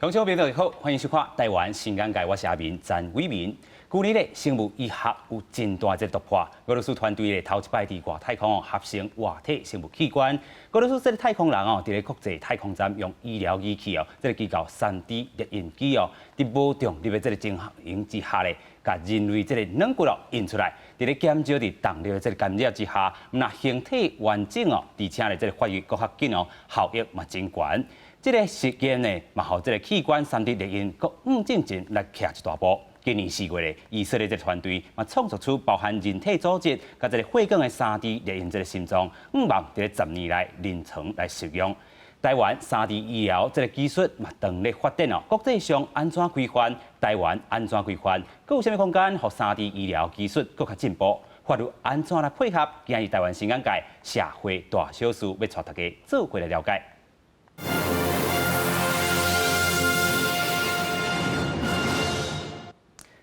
觀眾朋友好，歡迎收看《台灣新眼界》，我是阿明詹偉民。舊年咧，生物醫學有真大這個突破，俄羅斯團隊咧頭一擺佇外太空合成活體生物器官。俄羅斯這个太空人哦，佇咧國際太空站用醫療儀器哦，這个機構3D 列印機哦，佇無重力的這个情形之下咧，共人類這个軟骨哦印出來，佇咧減少佇重力的這个干擾之下，毋但形體完整哦，而且咧這个發育閣較緊哦，效益嘛真懸。這个實驗呢，嘛予這个器官 3D 列印閣往進前來徛一大步。今年4月咧，以色列這个團隊嘛創造出包含人體組織佮這个血管的 3D 列印這个心臟，向望佇咧10年內臨床來實用。台灣 3D 醫療這个技術嘛，當咧發展哦，國際上按怎規範？台灣按怎規範？閣有啥物空間，予 3D 醫療技術閣較進步？法律按怎來配合？今日台灣新眼界社會大小事，欲帶大家做伙來了解。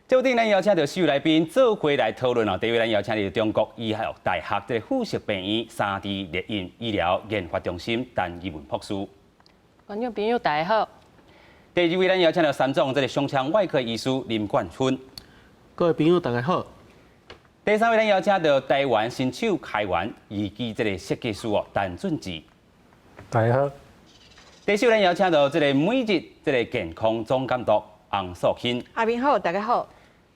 這陣咱邀請著四位來賓做伙來討論哦。第一位咱邀請的是中國醫學大學這个附屬病院 3D 列印醫療研發中心陳怡文博士。觀眾朋友大家好。第二位咱邀請著三總這个胸腔外科醫師林冠坤。各位朋友大家好。第三位咱邀請著台灣新手開源儀器這个設計師哦，陳俊志。大家好。第四位咱邀請著這个每日這个健康總監督洪素卿。阿明好，大家好。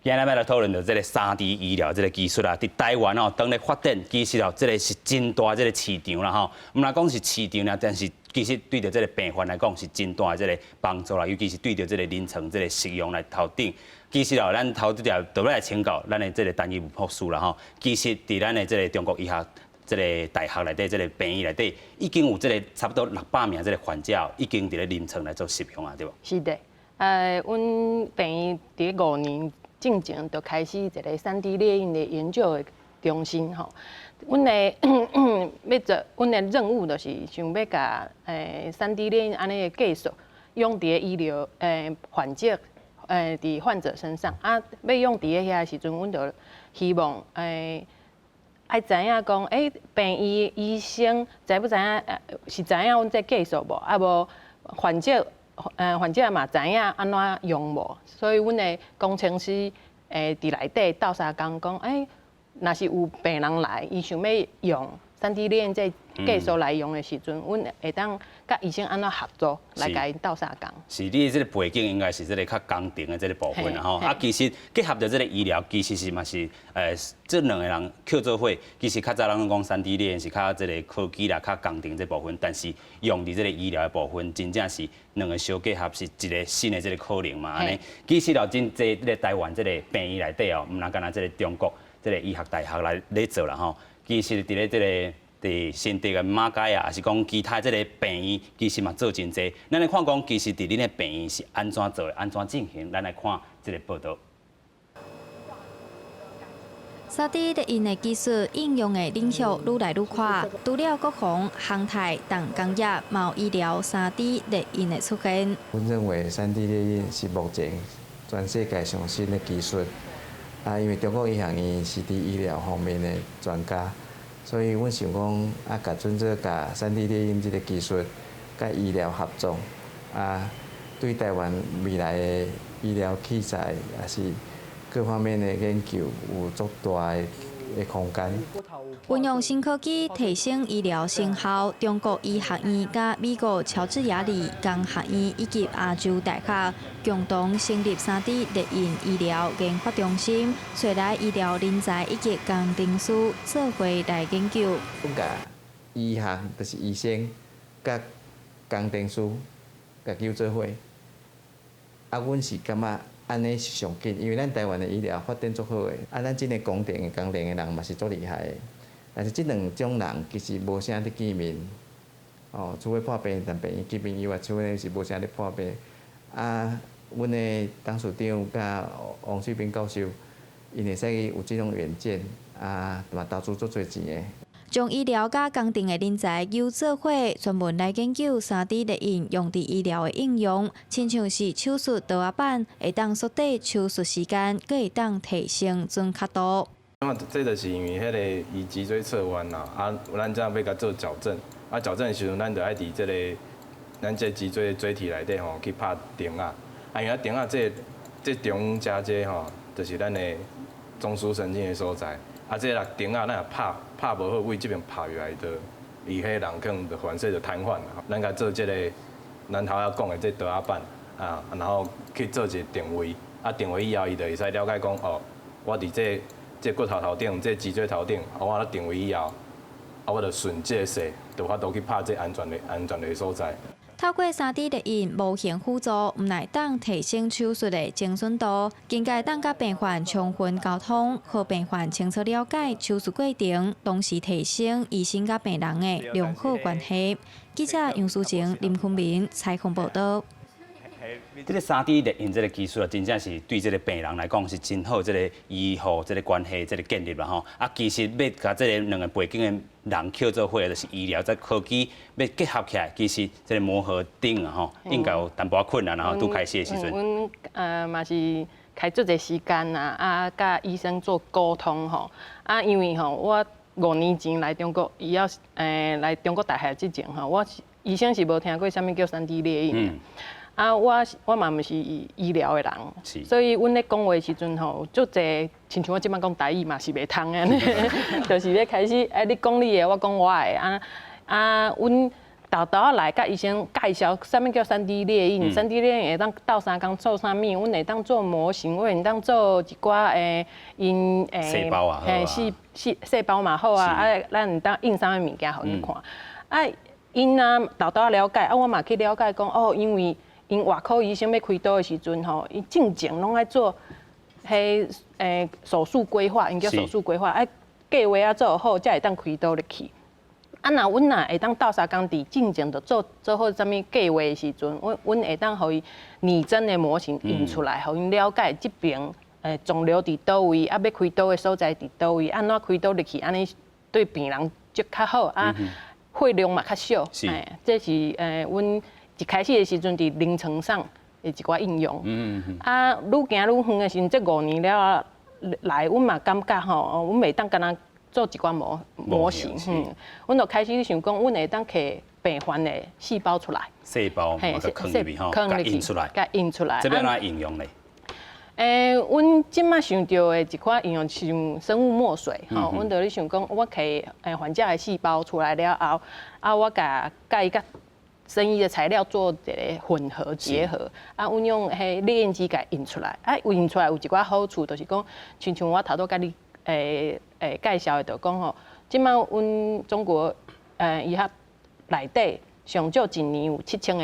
今日咱來討論著這个 3D 醫療這个技術啊，佇台灣哦，當咧發展，其實哦，這个是真大這个市場啦吼。毋但講是市場啦，但是其實對著這个病患來講是真大這个幫助啦，尤其是對著這个臨床這个實用來頭頂。其實哦，咱頭拄才就欲來請教咱的這个陳怡文博士啦吼。其實佇咱的這个中國醫學這个大學內底，這个病院內底，已經有這个差不多600名這个患者已經佇咧臨床來做實用啊，對無？是的，阮病院佇5年進前就開始一个 3D 列印的研究的中心吼。阮的欲做，阮的任務就是想欲共 3D 列印按呢的技術用佇咧醫療患者佇患者身上啊，欲用佇咧遐時陣，阮就希望愛知影講，病院醫生知無知影？是知影阮這技術無？啊無患者嘛知影按怎用無？所以阮的工程師佇內底鬥相共講，若是有病人來，伊想欲用 3D 列印這技術來用的時陣，阮會當佮醫生按怎合作來共𪜶鬥相共。是，你的這个背景應該是這个較工程的這个部分啦吼。啊，其實結合著這个醫療，其實是嘛是這兩个人扣做伙，其實較早人攏講 3D 列印是較這个科技啦，較工程這部分，但是用佇這个醫療的部分，真正是兩个相結合，是一个新的這个可能嘛按呢。其實哦，真濟這个台灣這个病院內底哦，毋但干焦這个中國這个醫學大學來咧做啦吼。其實佇咧這个佇新竹的馬偕啊，抑是講其他這个病院，其實嘛做真濟。咱來看講，其實佇恁的病院是按怎做的，按怎進行？咱來看這个報導。 3D 列印的技術應用的領域愈來愈寬，除了國防、航太等工業，嘛有醫療 3D 列印的出現。阮認為 3D 列印是目前全世界上新的技術。啊，因為中國醫學院是佇醫療方面的專家，所以阮想講啊，共準做共 3D 列印這个技術，佮醫療合作，啊，對台灣未來的醫療器材也是各方面的研究有足大的空間。運用新科技提升醫療成效，中國醫學院佮美國喬治亞理工學院以及亞洲大學共同成立 3D 列印醫療研發中心，找來醫療人才以及工程師做伙來研究。阮共醫學就是醫生，佮工程師共揪做伙。啊，阮是感覺按呢是上緊，因為咱台灣的醫療發展足好的，啊，咱這个工程的人嘛是足厲害的。但是這兩種人其實無啥咧見面，哦，除非破病，但病院見面以外，除非是無啥咧破病。啊，阮的董事長佮王水斌教授，𪜶會使有這種遠見，啊，嘛投資足濟錢的。將醫療佮工程的人才揪做伙，專門來研究 3D 列印用佇醫療的應用，親像是手術刀仔板，會當縮短手術時間，閣會當提升準確度。那這就是因為彼个伊脊椎側彎啦，啊，咱這欲共做矯正，啊，矯正的時陣，咱就愛佇這个咱這脊椎椎體內底吼去拍釘仔，啊，因為釘仔這這中間這吼，就是咱的中樞神經的所在。啊，這若釘仔咱若拍拍無好，位這邊拍入來，就伊彼人可能就反勢就癱瘓啦。咱共做這個咱頭仔講的這刀仔板啊，然後去做一個定位，啊，定位以後，伊就會使了解講哦，我佇這這骨頭頭頂，這脊椎頭頂，我咧定位以後，啊，我就順這個勢，就有法度去拍這安全的安全的所在。透過3D 列印模型輔助，毋但會當提升手術的精準度，更會當佮病患充分溝通，予病患清楚了解手術過程，同時提升醫生佮病人的良好關係。記者楊淑晴、林坤明採訪報導。這個3D 列印這個技術啊，真正是對這個病人來講是真好，這個醫護這個關係這個建立啦吼。啊，其實欲共這個兩個背景的人抾做伙，就是醫療佮科技欲結合起來，其實這個磨合頂啊吼，應該有淡薄仔困難啊。拄開始的時陣。阮嘛是開足濟時間啊，啊，佮醫生做溝通吼。啊，因為吼，我5年前來中國，醫藥來中國大學之前吼，我是醫生是無聽過啥物叫3D 列印。啊，我我嘛毋是醫療的人，所以阮咧講話時陣吼，足濟親像我這擺講台語嘛是袂通的，就是咧開始哎，你講你的，我講我的，啊啊，阮沓沓仔來共醫生介紹啥物叫3D 列印，3D 列印會當鬥相共做啥物，阮會當做模型，阮會當做一寡𪜶細胞啊，嘿，細細細胞嘛好啊，啊，咱會當印啥物物件予𪜶看，啊，𪜶啊沓沓仔了解，啊，我嘛去了解講哦，因為𪜶外科醫生欲開刀的時陣吼，伊進前攏愛做彼手術規劃，𪜶叫手術規劃，愛計劃啊做好，才會當開刀入去。啊，若阮若會當鬥相共佇進前就做做好啥物計劃的時陣，阮阮會當予伊擬真的模型印出來，予𪜶了解這邊腫瘤佇佗位，啊欲開刀的所在佇佗位，按怎開刀入去，按呢對病人就較好，啊，血量嘛較少。欸，這是阮一開始的時陣佇臨床上的一寡應用。啊，愈行愈遠的時陣，這五年了來，阮嘛感覺吼，阮袂當干焦做一寡模模型，阮就開始想講，阮會當摕病患的細胞出來，細胞，共囥入去吼，共印出來，共印出來。這欲按怎應用咧？阮這擺想著的一款應用是生物墨水，吼，阮就咧想講，我摕患者的細胞出來了後，啊，我共佮伊佮生醫的材料做一個混合結合，啊，阮用彼列印機共印出來，啊，印出來有一寡好處，就是講，親像我頭拄共你介紹的，就講吼，這擺阮中國醫學內底上少一年有七千個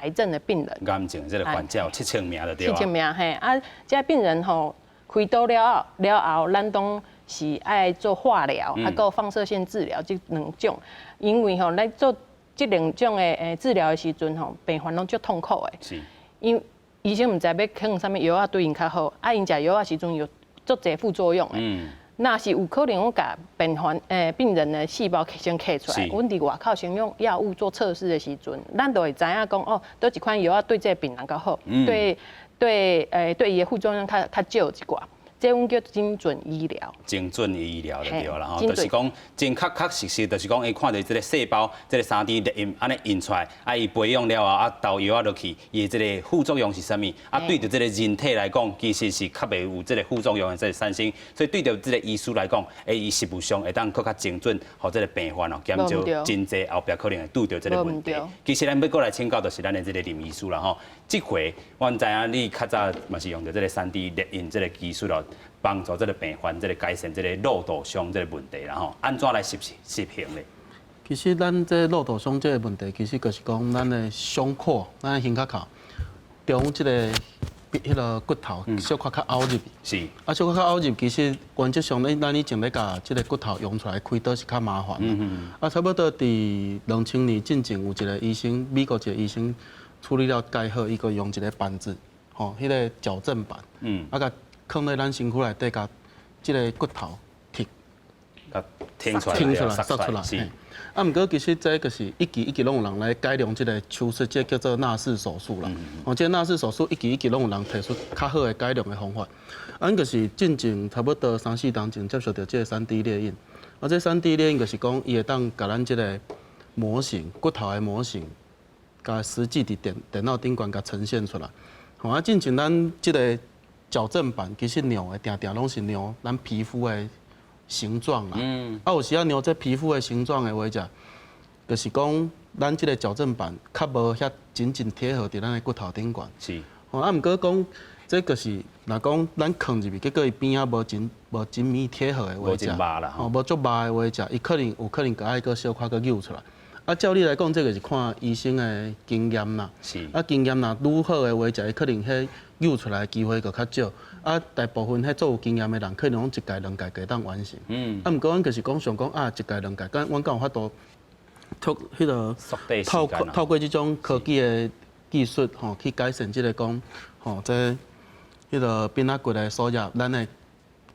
癌症的病人，癌症這個患者有七千名就對七千名嘿，啊，這病人吼開刀了後，了後咱攏是愛做化療，啊，閣放射線治療這兩種，因為吼咱做這兩種的治療的時陣吼，病患攏足痛苦的。因醫生毋知欲放啥物藥仔對𪜶較好，啊，𪜶食藥仔時陣有足濟副作用的。若是有可能，阮共病患病人的細胞先摕出來，阮佇外口先用藥物做測試的時陣，咱就會知影講哦，佗一款藥仔對這個病人較好，對對對伊的副作用較較少一寡。這阮叫精準醫療。精準醫療就對啦吼，就是講真確確實實，就是講伊看著這個細胞，這個3D 列印按呢印出來，啊伊培養了後啊投藥仔落去，伊的這個副作用是啥物？啊對著這個人體來講，其實是較袂有這個副作用的這個產生，所以對著這個醫師來講，伊實務上會當閣較精準，予這個病患哦減少真濟後壁可能會拄著這個問題。其實咱欲閣來請教，就是咱的這個林醫師啦吼。這回阮知影你較早嘛是用著這個3D 列印這個技術咯，幫助這個病患這個改善這個肉毒傷這個問題啦吼，按怎來實實行咧？其實咱這肉毒傷這個問題，其實就是講咱的傷口，咱的胸口口中這個彼個骨頭小可較凹入去。啊，小可較凹入，其實原則上咧，咱以前欲共這個骨頭揚出來開刀是較麻煩。啊，差不多佇2000年進前，有一個醫生，美國一個醫生處理了蓋好，伊閣用一個板子，吼，彼個矯正板，啊，共囥咧咱身軀內底，共這個骨頭貼，挺出來，挺出來，塞出來。啊，毋過其實這個是一直一直攏有人來改良這個手術，這個叫做納氏手術啦。哦，這個納氏手術一直一直攏有人提出較好的改良的方法。啊，阮就是進前差不多三四冬前接觸著這個3D 列印。啊，這3D 列印就是講，伊會當共咱這個模型，骨頭的模型，共實際佇電腦頂懸共呈現出來。吼啊，進前咱這个矯正板其實量的定定攏是量咱皮膚的形狀啦。啊，有時仔量這皮膚的形狀的話者，就是講咱這个矯正板較無遐緊緊貼合佇咱的骨頭頂懸。吼啊，毋過講這就是若講咱囥入去，結果伊邊仔無緊密貼合的話者，吼，無足密的話者，伊可能有可能閣愛閣小可閣扭出來。啊，照理來講，這个是看醫生的經驗啦。啊，經驗若愈好的話者，伊可能彼扭出來的機會閣較少。啊，大部分彼足有經驗的人，可能攏一屆兩屆就會當完成。啊，毋過阮就是講想講啊，一屆兩屆，敢阮敢有法度透彼个透過這種科技的技術吼，去改善這个講吼，這彼个邊仔骨的鎖入，咱的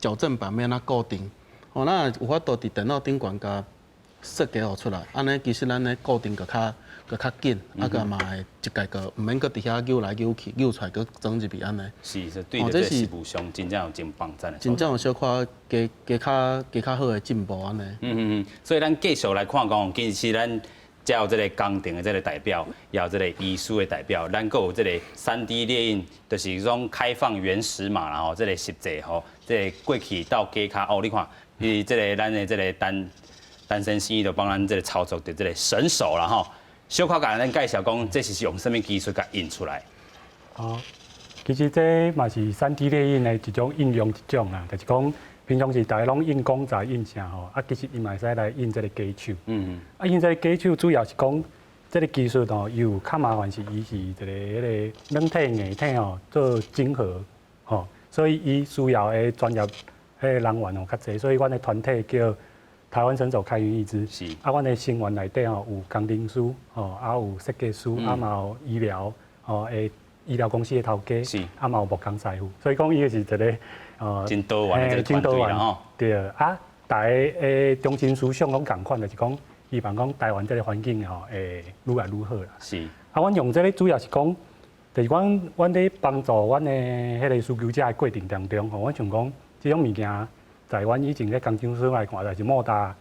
矯正板欲按怎固定。吼，咱有法度佇電腦頂懸共設計予出來，按呢其實咱的固定閣較緊，啊閣嘛會一屆閣毋免閣佇遐扭來扭去，扭出來閣裝入去按呢。是，是對這實務上真正有真幫贊的。真正有小可加較好的進步按呢。嗯嗯嗯，所以咱繼續來看講，其實咱才有這个工程的這个代表，也有這个醫師的代表，咱閣有這个3D 列印，就是種開放原始碼啦吼，這个實際吼，這个過去到加跤哦，你看，伊這个咱的這个陳先生就幫咱這个操作的這个神手啦吼，小可共咱介紹講，這是用啥物技術共印出來？哦，其實這嘛是3D 列印的一種應用一種啦，就是講平常時大家攏印公仔印啥吼，啊，其實伊嘛會使來印這个假手。啊，印這个假手主要是講這个技術吼，有較麻煩是伊是一个彼个軟體硬體吼做整合吼，所以伊需要的專業彼个人員吼較濟，所以阮的團體叫台灣神手開源義肢。啊，阮的成員內底吼有工程師，吼啊有設計師，啊嘛有醫療，吼的醫療公司的頭家，啊嘛有木工師傅，所以講伊是一个真多元的這個團隊啦吼。對啊，逐个的中心思想攏仝款，就是講希望講台灣這个環境吼會愈來愈好啦。啊，阮用這个主要是講，就是阮咧幫助阮的彼个需求者的過程當中吼，阮想講這種物件。在阮以前咧工廠所來看，就是莫打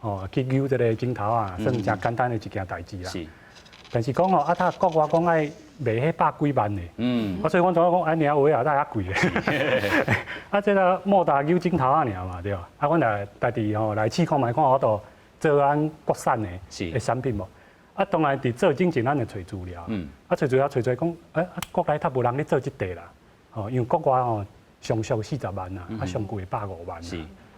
吼去扭這个鏡頭啊，算誠簡單的一件代誌啦。但是講吼，啊，他國外講愛賣彼百幾萬的，啊，所以阮怎講按呢話啊，哪會遐貴咧？啊，這个莫打扭鏡頭啊爾嘛，對吧？啊，阮來家己吼來試看覓，看有法度做咱國產的的產品無？啊，當然佇做之前，咱會揣資料。啊，揣資料揣揣講，啊，國內較無人咧做這塊啦。吼，因為國外吼上俗40萬啊，啊上貴150萬。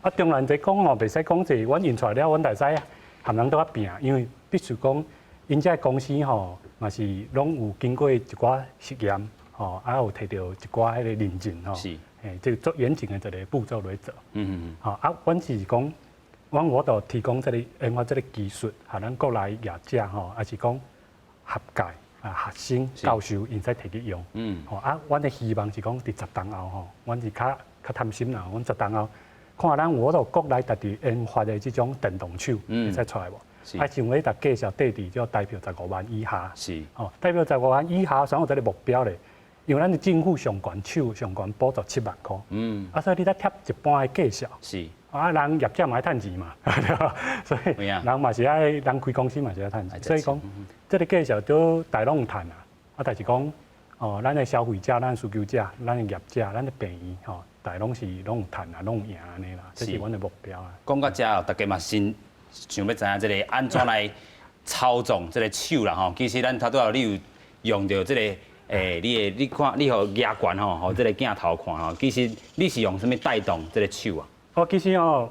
啊，當然這講吼，袂使講這，阮印出來了，阮會使含人都較拼，因為必須講，𪜶這个公司吼嘛是攏有經過一寡實驗，吼，啊有提著一寡彼个認證吼。嘿，這個做嚴謹的一个步驟來做。吼，啊，阮是講，阮有法度提供這个研發這个技術，予咱國內業者吼，抑是講學界啊學生教授𪜶使提去用。吼啊，阮的希望是講，佇10冬後吼，阮是較貪心啦，阮10冬後看咱有法度國內家己研發的這種電動手會使出來無？啊，像咧逐介紹底佇叫台票十五萬以下。吼，台票十五萬以下，算有這个目標咧。因為咱的政府上懸手上懸補助7萬箍。啊，所以你才貼一般的介紹。啊，人業者嘛愛趁錢嘛，所以人嘛是愛人開公司嘛是愛趁錢，所以講這个介紹都大攏有趁啊。啊，但是講哦，咱的消費者、咱的需求者、咱的業者、咱的病院吼，大攏是攏有趁啊，攏有贏按呢啦，這是阮的目標啊。講到這，大家嘛先想欲知影這个按怎來操縱這个手啦吼。其實咱頭拄仔你有用著這个，你的你看你予舉懸吼，予這个鏡頭看吼，其實你是用啥物帶動這个手啊？哦，其實哦，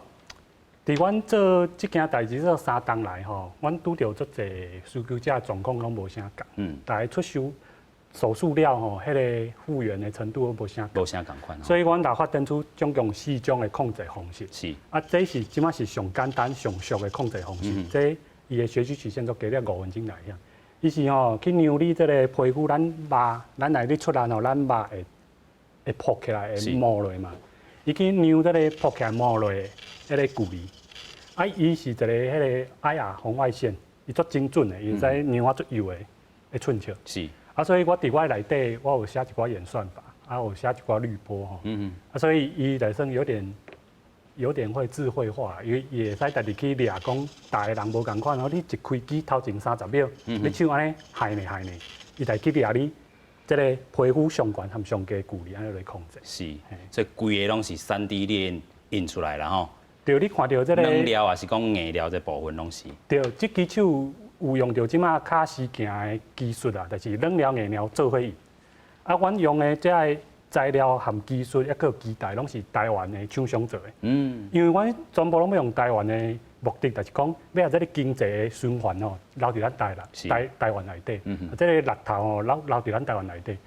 佇阮做這件代誌做3冬來吼，阮拄著足濟需求者狀況攏無啥仝。逐个出手手術了吼，彼个復原的程度攏無啥無啥仝款。所以阮就發展出總共四種的控制方式。啊，這是這馬是上簡單、上俗的控制方式。這伊的學習曲線都加了5分鐘內遐。伊是吼去量你這个皮膚，咱肉，咱來咧出力吼，咱肉會噗起來，會毛落嘛。伊去量這个噗起來毛落的彼个距離，啊，伊是一个彼个 IR 紅外線，伊足精準的，伊會使量啊足幼的的寸尺。啊，所以我佇我內底，我有寫一寡演算法，啊，有寫一寡濾波吼。啊，所以伊來算有點有點會智慧化，伊會使家己去掠講，逐个人無仝款哦。你一開機頭前30秒，你手按呢害呢害呢，伊就去掠你這個皮膚上懸和上低距離按呢來控制。是，所以規個攏是3D 列印印出來啦吼。對，你看著這個軟料抑是講硬料這部分攏是。對，這支手有用著這馬較時行的技術啊，就是軟料硬料做伙印。啊，阮用的這个材料和技術，抑閣機台，攏是台灣的廠商做的。因為阮全部攏欲用台灣的目的，就是講欲予這个經濟的循環吼，留佇咱台啦，台灣內底。這个力頭吼，留佇咱台灣內底。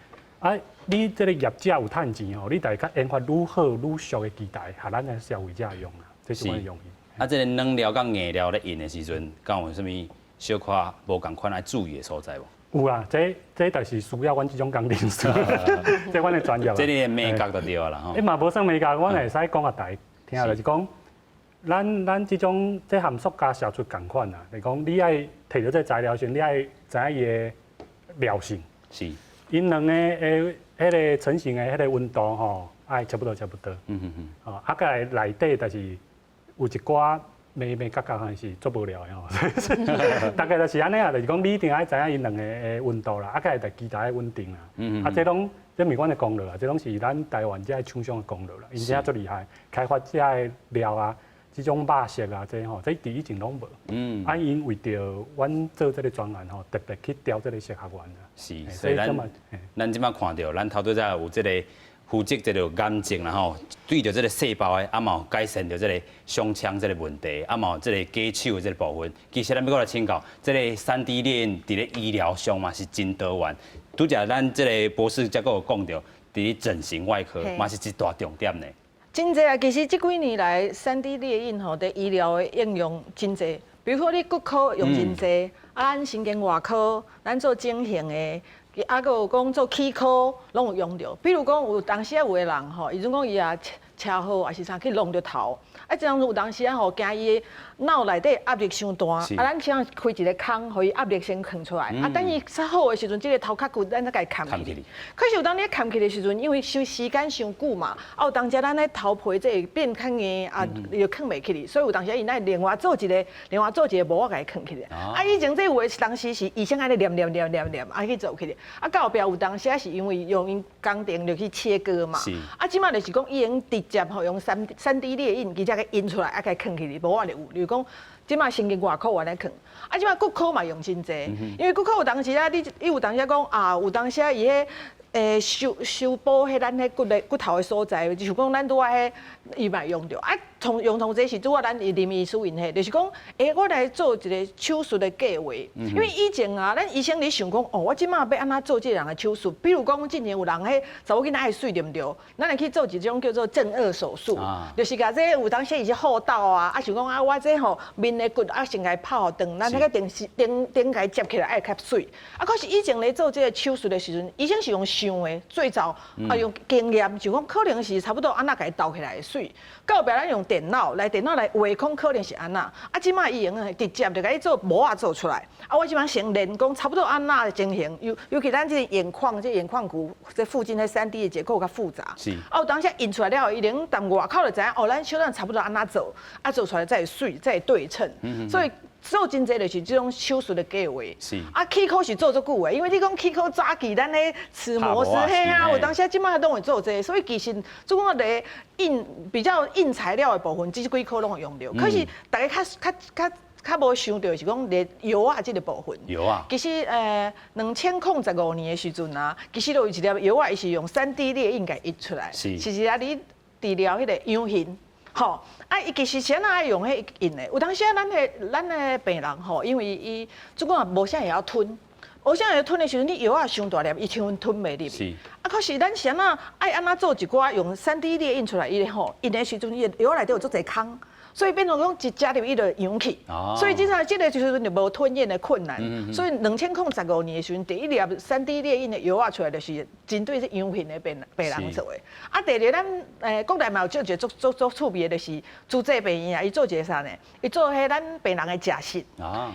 啊，你這个業者有趁錢吼，你就會較研發愈好愈俗的機台，予咱的消費者用啊，這是阮的用意。啊，這个軟料佮硬料咧印的時陣，敢有啥物小可無仝款愛注意的所在無？有啊，這就是需要阮這種工程師，這阮的專業。這你的眉角就對啦吼。欸嘛無算眉角，阮會使講予大家聽，就是講，咱這種這和塑膠射出仝款啊，就是講你愛提著這材料時，你愛知影伊的料性。𪜶兩个的彼个成型的彼個溫度吼，愛差不多差不多。哦，啊，閣來內底，就是有一寡眉眉角角，可能是做無聊的吼。大概就是按呢啊，就是講你一定愛知影𪜶兩个的溫度啦，啊，閣來就機台的穩定啦。啊，這攏這毋是阮的功勞啊，這攏是咱台灣這个廠商的功勞啦。𪜶真正足厲害，開發這个料啊，這種肉色啊，這吼，這佇以前攏無。啊，𪜶為著阮做這个專案吼，特別去調這个適合阮啊。是，所以咱這擺看著，咱頭拄才有這個負責這个癌症啦吼，對著這个細胞的，啊嘛有改善著這个胸腔這个問題，啊嘛有這个假手的這个部分。其實咱欲閣來請教，這个3D 列印佇咧醫療上嘛是真多元。拄才咱這个博士才閣有講著，佇咧整形外科嘛是一大重點呢。真濟啊！其實這幾年來，3D 列印吼佇醫療的應用真濟。比如說你骨科用真濟，啊，咱神經外科，咱做整形的，啊，閣有講做齒科，攏有用著。比如講有當時仔有的人吼，伊陣講伊也車禍，抑是啥去挵著頭，啊，這樣有當時仔吼，驚伊腦內底壓力傷大，啊，咱先開一个空，予伊壓力先囥出來，啊，等伊較好的時陣，這个頭殼骨咱才共伊崁起來。可是有當你崁起的時陣，因為傷時間傷久嘛，啊，有當時咱的頭皮這會變較硬，啊，伊就囥袂起來，所以有當時𪜶愛另外做一个，另外做一个模仔共伊囥起來。啊，以前這有的當時是醫生按呢黏黏黏黏黏，啊去做起來。啊，到後壁有當時是因為用𪜶工程就去切割嘛。啊，這擺就是講伊用直接吼用3D 列印，直接共印出來，啊，共伊囥起來，無我就有。例如講，這擺神經外科有按呢囥，啊，這擺骨科嘛用真濟，因為骨科有當時啊，你有當時講啊，有當時啊，伊彼修補彼咱彼骨的骨頭的所在，就是講咱拄仔彼伊嘛用著啊，從用從這是拄仔咱林醫師𪜶彼，就是講，我來做一个手術的計劃，因為以前啊，咱醫生咧想講，哦，我這擺欲按怎做這个人的手術？比如講，之前有人彼查某囡仔愛媠對毋對？咱來去做一種叫做正顎手術，就是共這有當時伊是戽斗啊，啊想講啊，我這吼面的骨啊先共伊拍予斷，咱彼个頂頂頂共伊接起來愛較媠。啊，可是以前咧做這个手術的時陣，醫生是用想的，最早啊用經驗，就講可能是差不多按怎共伊鬥起來會媠。到後壁咱用電腦來電腦來畫，講可能是按怎。啊，這擺伊用直接就共伊做模仔做出來。啊，我這擺先練講差不多按怎的情形，尤其咱這个眼眶，這个眼眶骨這附近的3D 的結構較複雜。啊，有當時印出來了後，伊連踮外口就知影哦，咱小等差不多按怎做，啊，做出來才會媠，才會對稱。所以做真濟就是這種手術的計劃。啊，齒科是做足久的，因為你講齒科早期咱咧齒模師，嘿啊，有當時這擺攏會做這個，所以其實總講咧硬比較硬材料的部分，這幾科攏會用著。可是大家較無想著是講咧藥仔這个部分。藥仔。其實2015年的時陣啊，其實就有一粒藥仔，伊是用3D 列印共印出來。是一個咧治療彼个養形。吼，啊，伊其實是按怎愛用彼印的？有當時啊，咱的病人吼，因為伊總講無啥會曉吞，無啥會曉吞的時陣，你藥仔傷大粒，伊像吞袂入去。啊，可是咱是按怎愛按怎做一寡用3D 列印出來，伊吼印的時陣，伊的藥仔內底有足濟空。所以變成講一食入伊就溶去。所以這陣這個時陣就無吞嚥的困難。所以2015年的時陣，第一粒3D 列印的藥仔出來，就是針對這溶血的病人做的。啊，第二個咱國內嘛有做一個足足足趣味的，就是諸濟病院啊，伊做一個啥呢？伊做彼咱病人的食食。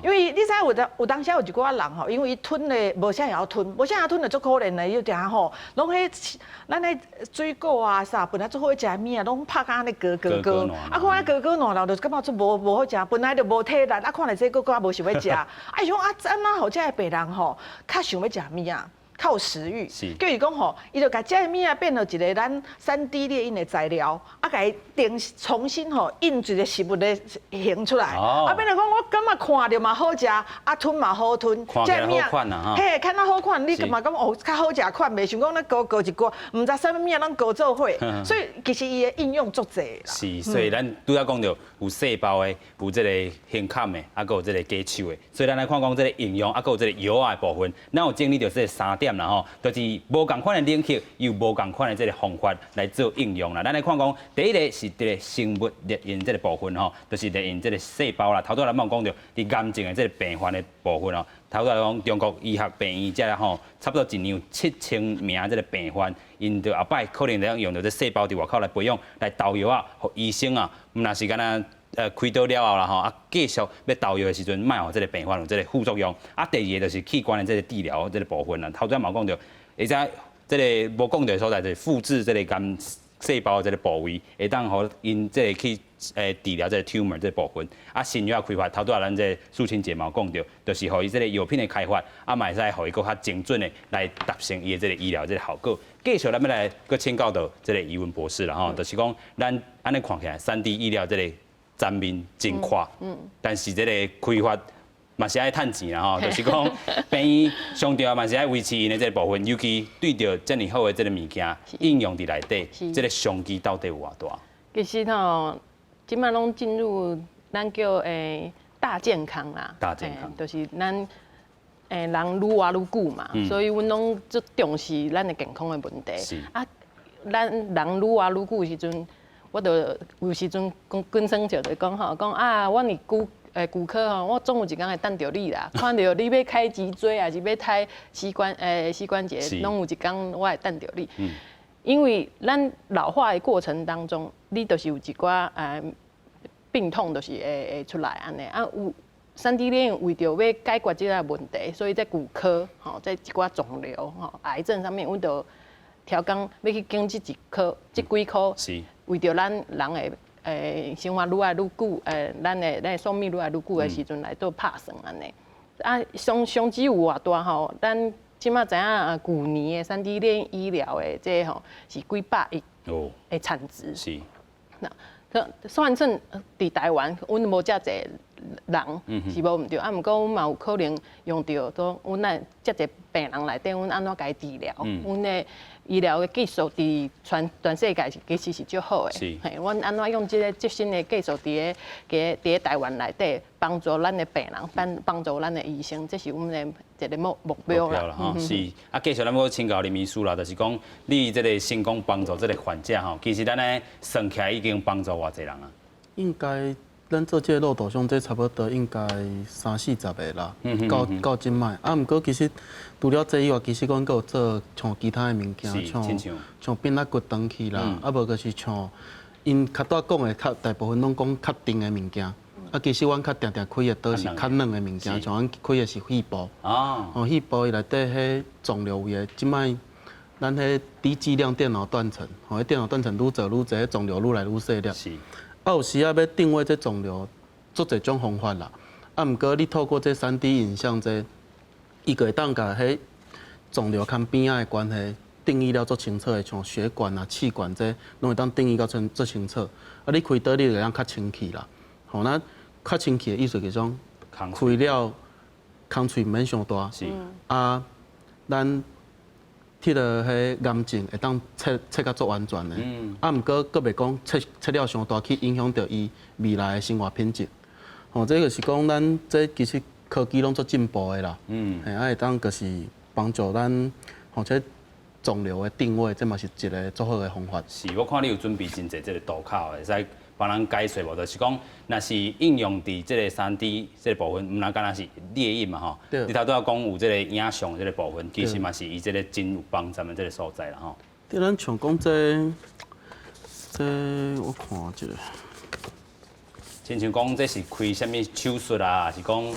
因為你知有當有當時有一寡人吼，因為伊吞的無啥會曉吞，無啥會曉吞就足可憐的，伊就定吼，攏彼咱彼水果啊啥，本來足好食的物仔，攏拍甲按呢糊糊糊，啊看彼糊糊爛爛，就感覺足無好食，本來就無體力，啊看著這閣閣較無想欲食，啊伊想啊，按怎予這个病人吼較想欲食物仔？較有食欲，叫伊講吼，伊就共這个物仔變做一个咱3D 列印的材料，啊，共伊定重新吼印一個食物的形出來，啊，變做講我感覺看著嘛好食，啊吞嘛好吞，這个物仔，嘿，看較好看，你嘛感覺哦較好食款，袂像講咱糊糊一寡，毋知啥物物仔攏糊做伙，所以其實伊的應用足濟啦。是，所以咱拄才講著有細胞的，有這個胸坎的，啊，閣有這個假手的，所以咱來看講這個應用，啊，閣有這個藥仔的部分，咱有整理著這三點啦吼，就是無仝款的領域，用無仝款的這個方法來做應用啦。咱來看講，第一個是這個生物列印這個部分吼，就是列印這個細胞啦。頭拄仔咱講著，佇癌症的這個病患的部分吼，頭拄仔講中國醫學病院這吼，差不多一年有7000名這個病患，𪜶著後擺可能會用著這細胞佇外口來培養，來投藥啊，予醫生啊，毋若是干焦開刀了後啦吼，啊繼續欲投藥的時陣，莫予這個病患有這個副作用。啊，第二個就是器官的這個治療這個部分啦。頭拄仔嘛講著，而且這個無講著的所在就是複製這個癌細胞的這個部位，會當予𪜶這個去治療這個 tumor 這個部分。啊，新藥開發，頭拄仔咱這個素卿姐嘛有講著，就是予伊這個藥品的開發，啊嘛會使予伊閣較精準的來達成伊的這個醫療這個效果。繼續咱欲來閣請教著這個怡文博士啦吼，就是講咱按呢看起來，3D 醫療這個前面真闊，但是這個開發嘛是愛趁錢啦吼，就是講病院上重要嘛是愛維持𪜶的這個部分，尤其對著遮爾好的這個物件應用佇內底，這個商機到底有偌大？其實吼，這擺攏進入咱叫大健康啦，大健康，就是咱人愈活愈久嘛，所以阮攏足重視咱的健康的問題。啊，咱人愈活愈久的時陣，我就有時陣講跟生就講吼，講啊，我佇骨科吼，我總有一工會等著你啦。看著你欲開脊椎，還是欲開膝關節，攏有一工我會等著你。因為咱老化的過程當中，你就是有一寡病痛，就是會出來按呢。啊，有3D 列印為著欲解決這个問題，所以在骨科吼，在一寡腫瘤吼、癌症上面，阮就調工欲去經這一科、這幾科，為著咱人的生活愈來愈久，咱的壽命愈來愈久的時陣來做拍算按呢。啊，商機有偌大吼？咱這擺知影啊，舊年的3D 列印醫療的這吼是幾百億的產值。那算算佇台灣，阮無遮濟人是無毋對，啊，毋過阮嘛有可能用著說，阮咱遮濟病人內底，阮按怎共伊治療？阮的醫療的技術佇全世界是其實是足好的。嘿，阮按怎用這个最新的技術佇咧台灣內底幫助咱的病人，幫助咱的醫生，這是阮的一個目標啦。吼，是。啊，繼續咱欲請教林醫師啦，就是講你這個成功幫助這個患者吼，其實咱呢算起來已經幫助偌濟人啊？應該咱做這個漏斗胸，這差不多應該三四十個啦，到這擺。啊，毋過其實除了這以外，其實阮閣有做像其他的物件，像變仔骨斷去啦，啊無就是像𪜶較拄講的較大部分攏講較硬的物件。啊，其實阮較定定開的刀是較軟的物件，像阮開的是肺部。哦，肺部伊內底彼腫瘤位的，這擺咱彼低劑量電腦斷層，吼，彼電腦斷層愈做愈濟，腫瘤愈來愈細粒。啊，有時仔欲定位這腫瘤，足濟種方法啦。啊，毋過你透過這3D 影像這，伊就會當共彼腫瘤佮邊仔的關係定義了足清楚的，像血管啊、氣管這，攏會當定義到足清楚。啊，你開刀你就會當較清氣啦。吼，那較清氣的意思就是講，開了空喙毋免傷大。啊，咱彼个彼癌症會當切切甲足完全的。啊，毋過閣袂講切切了傷大去影響著伊未來的生活品質。吼，這就是講咱這其實科技攏足進步的啦。嘿，啊會當就是幫助咱，吼這腫瘤的定位，這嘛是一個足好的方法。是，我看你有準備真濟這個圖卡，會使。幫咱解說無？就是講，若是應用佇這個3D 這個部分，毋但敢若是列印嘛吼。對。你頭拄仔講有這個影像這個部分，其實嘛是伊這個真有幫助的這個所在啦吼。對，咱像講這，這我看一下。親像講這是開啥物手術啊，還是講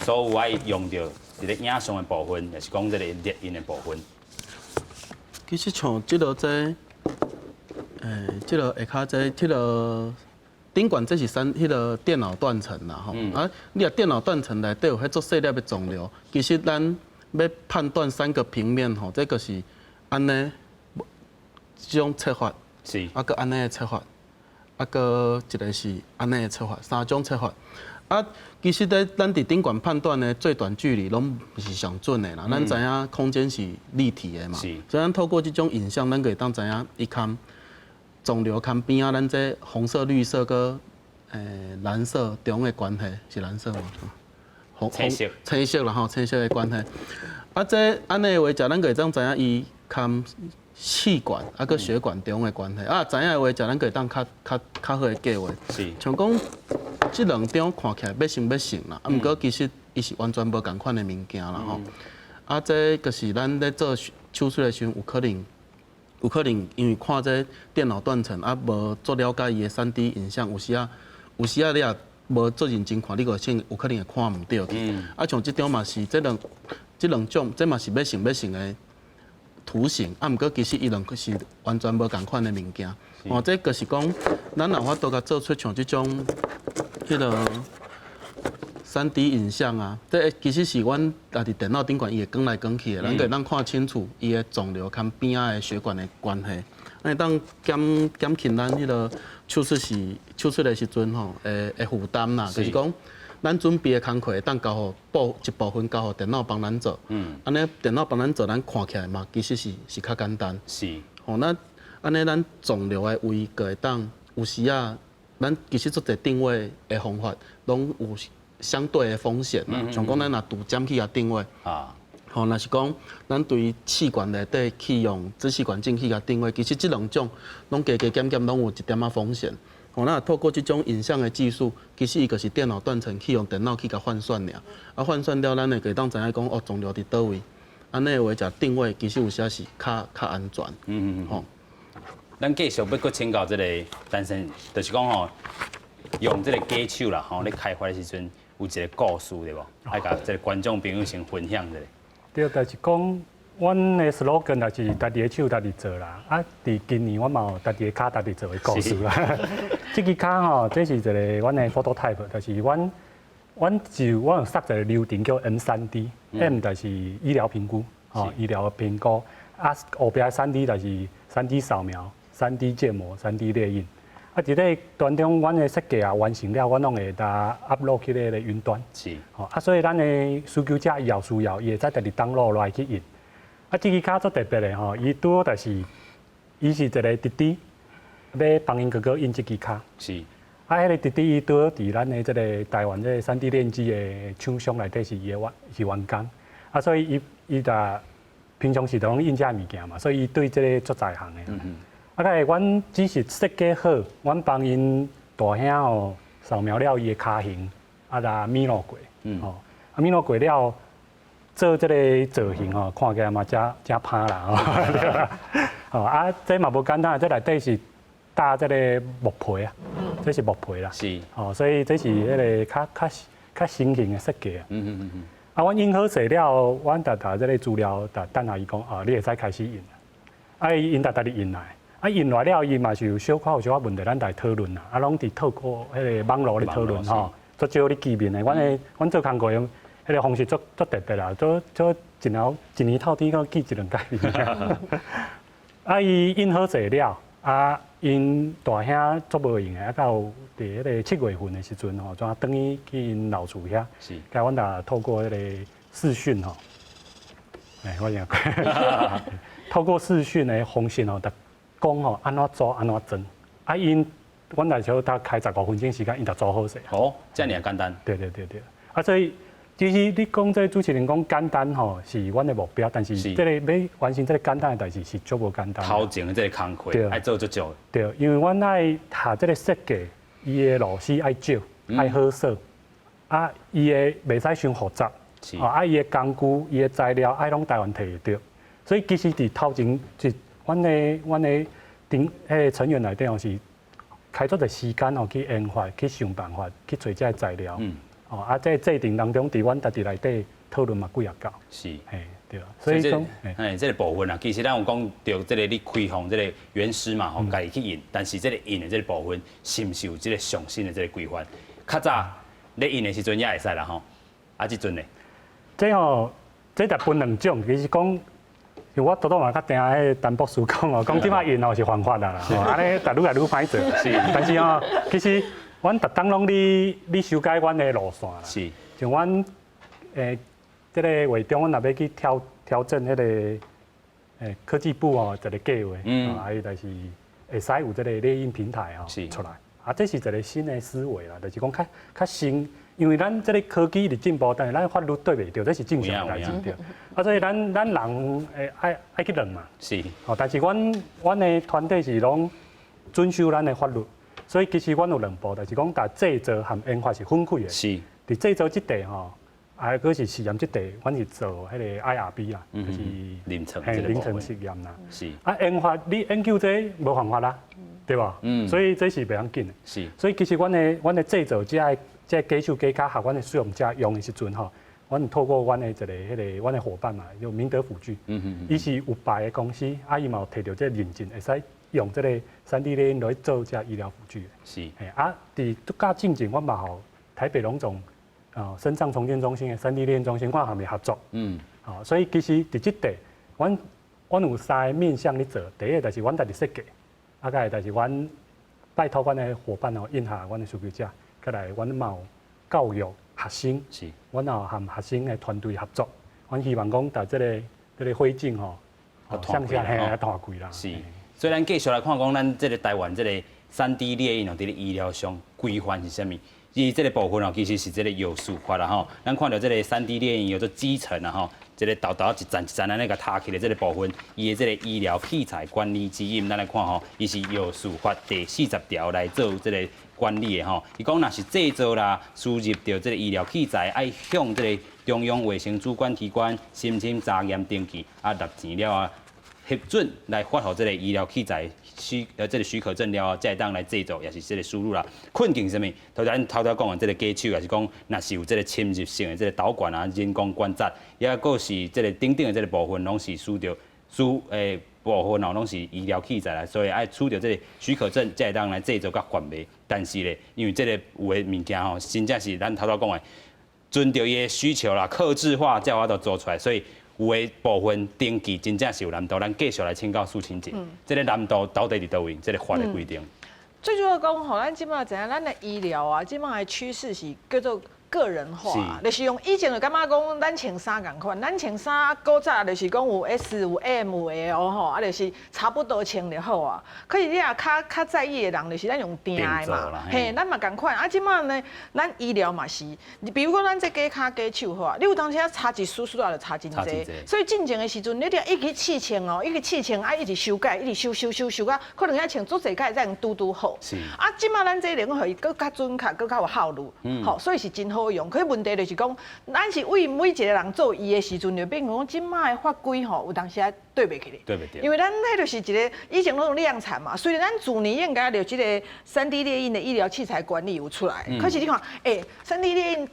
所有愛用著這個影像的部分，抑是講這個列印的部分。其實像這個這，這個下跤這，這個頂懸這是三，彼個電腦斷層啦吼。啊，你若電腦斷層內底有彼足細粒的腫瘤，其實咱欲判斷三個平面吼，這個是按呢這種切法，啊，閣按呢的切法，啊，閣一個是按呢的切法，三種切法。啊，其實咧，咱佇頂懸判斷的最短距離攏毋是上準的啦。咱知影空間是立體的嘛，所以咱透過這種影像，咱就會當知影伊崁腫瘤崁邊仔，咱這紅色、綠色閣藍色中的關係是藍色嗎？紅青色，青色啦吼，青色的關係。啊，這按呢的話，食咱就會當知影伊崁氣管啊，閣血管中的關係。啊，知影的話，食咱就會當較較較好的計劃。像講。這兩張看起來欲成欲成啦，啊，毋過其實伊是完全無仝款的物件啦吼。啊，這就是咱咧做手術的時陣，有可能，有可能因為看這電腦斷層啊，無足了解伊的3D 影像，有時啊，有時啊你也無足認真看，你個先有可能會看毋著去。啊，像這張嘛是這兩這兩種，這嘛是欲成欲成的圖形，啊，毋過其實伊兩個是完全無仝款的物件。哦，這就是講，咱若有法度共做出像這種。彼個3D 影像啊，這其實是阮家佇電腦頂懸伊會轉來轉去的，咱就會當看清楚伊的腫瘤佮邊仔的血管的關係，會當減減輕咱彼個手術時手術的時陣吼，會會負擔啦。就是講，咱準備的工課會當交予部一部分交予電腦幫咱做。按呢電腦幫咱做，咱看起來嘛，其實是是較簡單。吼，那按呢咱腫瘤的位閣會當有時啊。咱其實足濟定位的方法，攏有相對的風險啦。像講咱若拄針去共定位，吼，若是講咱對氣管內底去用支氣管鏡去共定位，其實這兩種攏加加減減攏有一點仔風險。吼，咱若透過這種影像的技術，其實伊就是電腦斷層去用電腦去共換算爾。啊，換算了，咱會會當知影講哦，腫瘤佇佗位。按呢的話，食定位其實有時是較較安全。吼。咱繼續欲閣請教這個陳先，就是講吼，用這個假手啦，吼，咧開發的時陣有一個故事對無？愛共這個觀眾朋友先分享一下。對，就是講，阮的 slogan 就是家己的手家己做啦。啊，佇今年我嘛有家己的跤家己做的故事啦。這支跤吼，這是一個阮的 prototype，就是阮阮就阮有設一個流程叫 M3D，M 就是醫療評估，吼，醫療評估。啊，後壁3D 就是3D 掃描、3D 建模、3D 列印。啊，佇咧當中，阮的設計啊完成了，阮攏會共 upload 去咧個雲端。吼，啊，所以咱的需求者伊有需要，伊會使家己 download 落來去印。啊，這支跤足特別的吼，伊拄好就是，伊是一個弟弟，欲幫𪜶哥哥印這支跤。啊，彼個弟弟伊拄好佇咱的這個台灣這個3D 列印機的廠商內底是伊的員是員工。啊，所以伊伊就平常時就攏印這物件嘛，所以伊對這個足在行的。啊，個阮只是設計好，阮幫𪜶大兄吼掃描了伊的跤形，啊，共米錄過，吼，啊米錄過了，做這個造型吼，看起來嘛誠誠歹啦，吼，啊，這嘛無簡單，這內底是搭這個木皮啊，這是木皮啦，吼，所以這是彼個較較較新型的設計啊。啊，阮印好勢了，阮就共這個資料，就等下伊講，啊，你會使開始印。啊，伊𪜶就家己印來，啊，印來了，伊嘛是有小可有小可問題，咱來討論啦。啊，攏佇透過彼個網路咧討論吼，足少咧見面的。阮的阮做工課的彼個方式足足特別啦，足足一年一年透天閣見一兩擺面。啊，伊印好勢了，啊，𪜶大兄足無閒的，啊，到佇彼個7月份的時陣吼，怎轉去去𪜶老厝遐，共阮就透過彼個視訊吼，欸，我講透過視訊的方式吼，就講吼按怎做按怎裝，啊，𪜶阮來時候才開15分鐘時間，𪜶就做好勢。哦，遮爾簡單。對對對對，啊，所以。其實你講這主持人講簡單吼，是阮的目標，但是這个欲完成這个簡單的代誌是足無簡單。頭前的這个工課愛做足少。對，因為阮愛下這个設計，伊的螺絲愛少，愛好鎖，啊，伊的袂使傷複雜，啊，伊的工具、伊的材料愛攏台灣提會著，所以其實佇頭前是阮的頂彼个成員內底吼是開足濟時間吼去研發、去想辦法、去揣這个材料。哦，啊，這制定當中，佇阮家己內底討論嘛幾仔工。嘿，對啊。所以講，嘿，這个部分啊，其實咱有講著這个你開放這个原始嘛，吼，家己去印，但是這个印的這个部分，是毋是有這个上新的這个規範？較早咧印的時陣也會使啦，吼。啊，這陣咧？這吼，這就分兩種，其實講，我拄拄嘛較聽彼个陳博士講哦，講這擺印吼是犯法啦，吼，按呢逐愈來愈歹做。但是吼，其實阮逐冬攏咧修改阮的路線啦。像阮這个月中，阮若欲去挑戰彼个科技部哦一个計劃，啊，伊就是會使有這个列印平台吼出來。啊，這是一个新的思維啦，就是講較較新，因為咱這个科技佇進步，但是咱法律對袂著，這是正常的代誌對。啊，所以咱人會愛去量嘛。哦，但是阮的團隊是攏遵守咱的法律，所以其實阮有兩步，就是講，佇製造和研發是分開的。佇製造這塊吼，啊，閣是試驗這塊，阮是做彼个 IRB 啦，就是臨床臨床實驗啦。啊，研發你研究這無犯法啦，對無？所以這是袂要緊的。所以其實阮的製造這个假手假跤予阮的使用者用的時陣吼，阮透過阮的一個彼个阮的夥伴嘛，叫明德輔具，伊是有牌的公司，啊，伊嘛有提著這个認證，會使用這个3D 列印來做這醫療輔具的。嘿，啊，佇拄較進前，阮嘛予台北榮總啊身障重建中心的3D 列印中心，阮和伊合作。好，所以其實佇這塊，阮有三个面向咧做。第一個就是阮家己設計，啊，再來就是阮拜託阮的夥伴哦，應下阮的需求者，再來阮嘛有教育學生，阮也有和學生的團隊合作。阮希望講，佇這个火種吼，向下嘿來湠開啦。是，所以咱繼續來看講，咱這个台灣這个3D 列印哦，佇咧醫療上規範是啥物？伊這个部分哦，其實是這个藥事法啦吼。咱看著這个3D 列印叫做集成啦吼，這个沓沓一層一層按呢共疊起的這个部分，伊的這个醫療器材管理指引，咱來看吼，伊是藥事法第40條來做這个管理的吼。伊講若是製造啦、輸入著這个醫療器材，愛向這个中央衛生主管機關申請查驗登記，啊，納錢了啊，核准來發予這个醫療器材這个許可證了後，才會當來製造，也是這个輸入啦。困境是啥物？頭咱頭拄講的這个假手，也是講，若是有這个侵入性的這个導管啊、人工關節，抑閣是這个等等的這个部分，攏是輸著輸部分哦，攏是醫療器材啦，所以愛取著這个許可證，才會當來製造佮販賣。但是咧，因為這个有的物件吼，真正是咱頭拄講的，遵著伊的需求啦，客製化才有法度做出來，所以有的部分登記真正是有難度。咱繼續來請教素卿姐，這个難度到底佇佗位？這个法的規定。最主要講吼，咱這擺知影，咱的醫療啊，這擺的趨勢是叫做個人化，就是用以前就感覺講咱穿衫仝款，咱穿衫古早就是講有 S 有 M 有 L 吼，啊就是差不多穿就好啊。可是你若較在意的人，就是咱用訂的嘛，嘿，咱嘛仝款。啊，這擺呢，咱醫療嘛是，你比如講咱這假跤假手好啊，你有當時啊差一絲絲仔就差真濟，所以進前的時陣，你著一直試穿哦，一直試穿啊，一直修改，一直修修修修啊，可能愛穿足濟改才能拄拄好。啊，這擺咱這個予伊閣較準確，閣較有效率，好，所以是真好用。可是問題就是講，咱是為每一個人做醫的時陣，就變成講這擺的法規吼，有當時啊對袂起來。對袂著。因為咱彼就是一個以前攏用量產嘛，雖然咱去年應該就這个3D 列印的醫療器材管理有出來，可是你看，3D 列印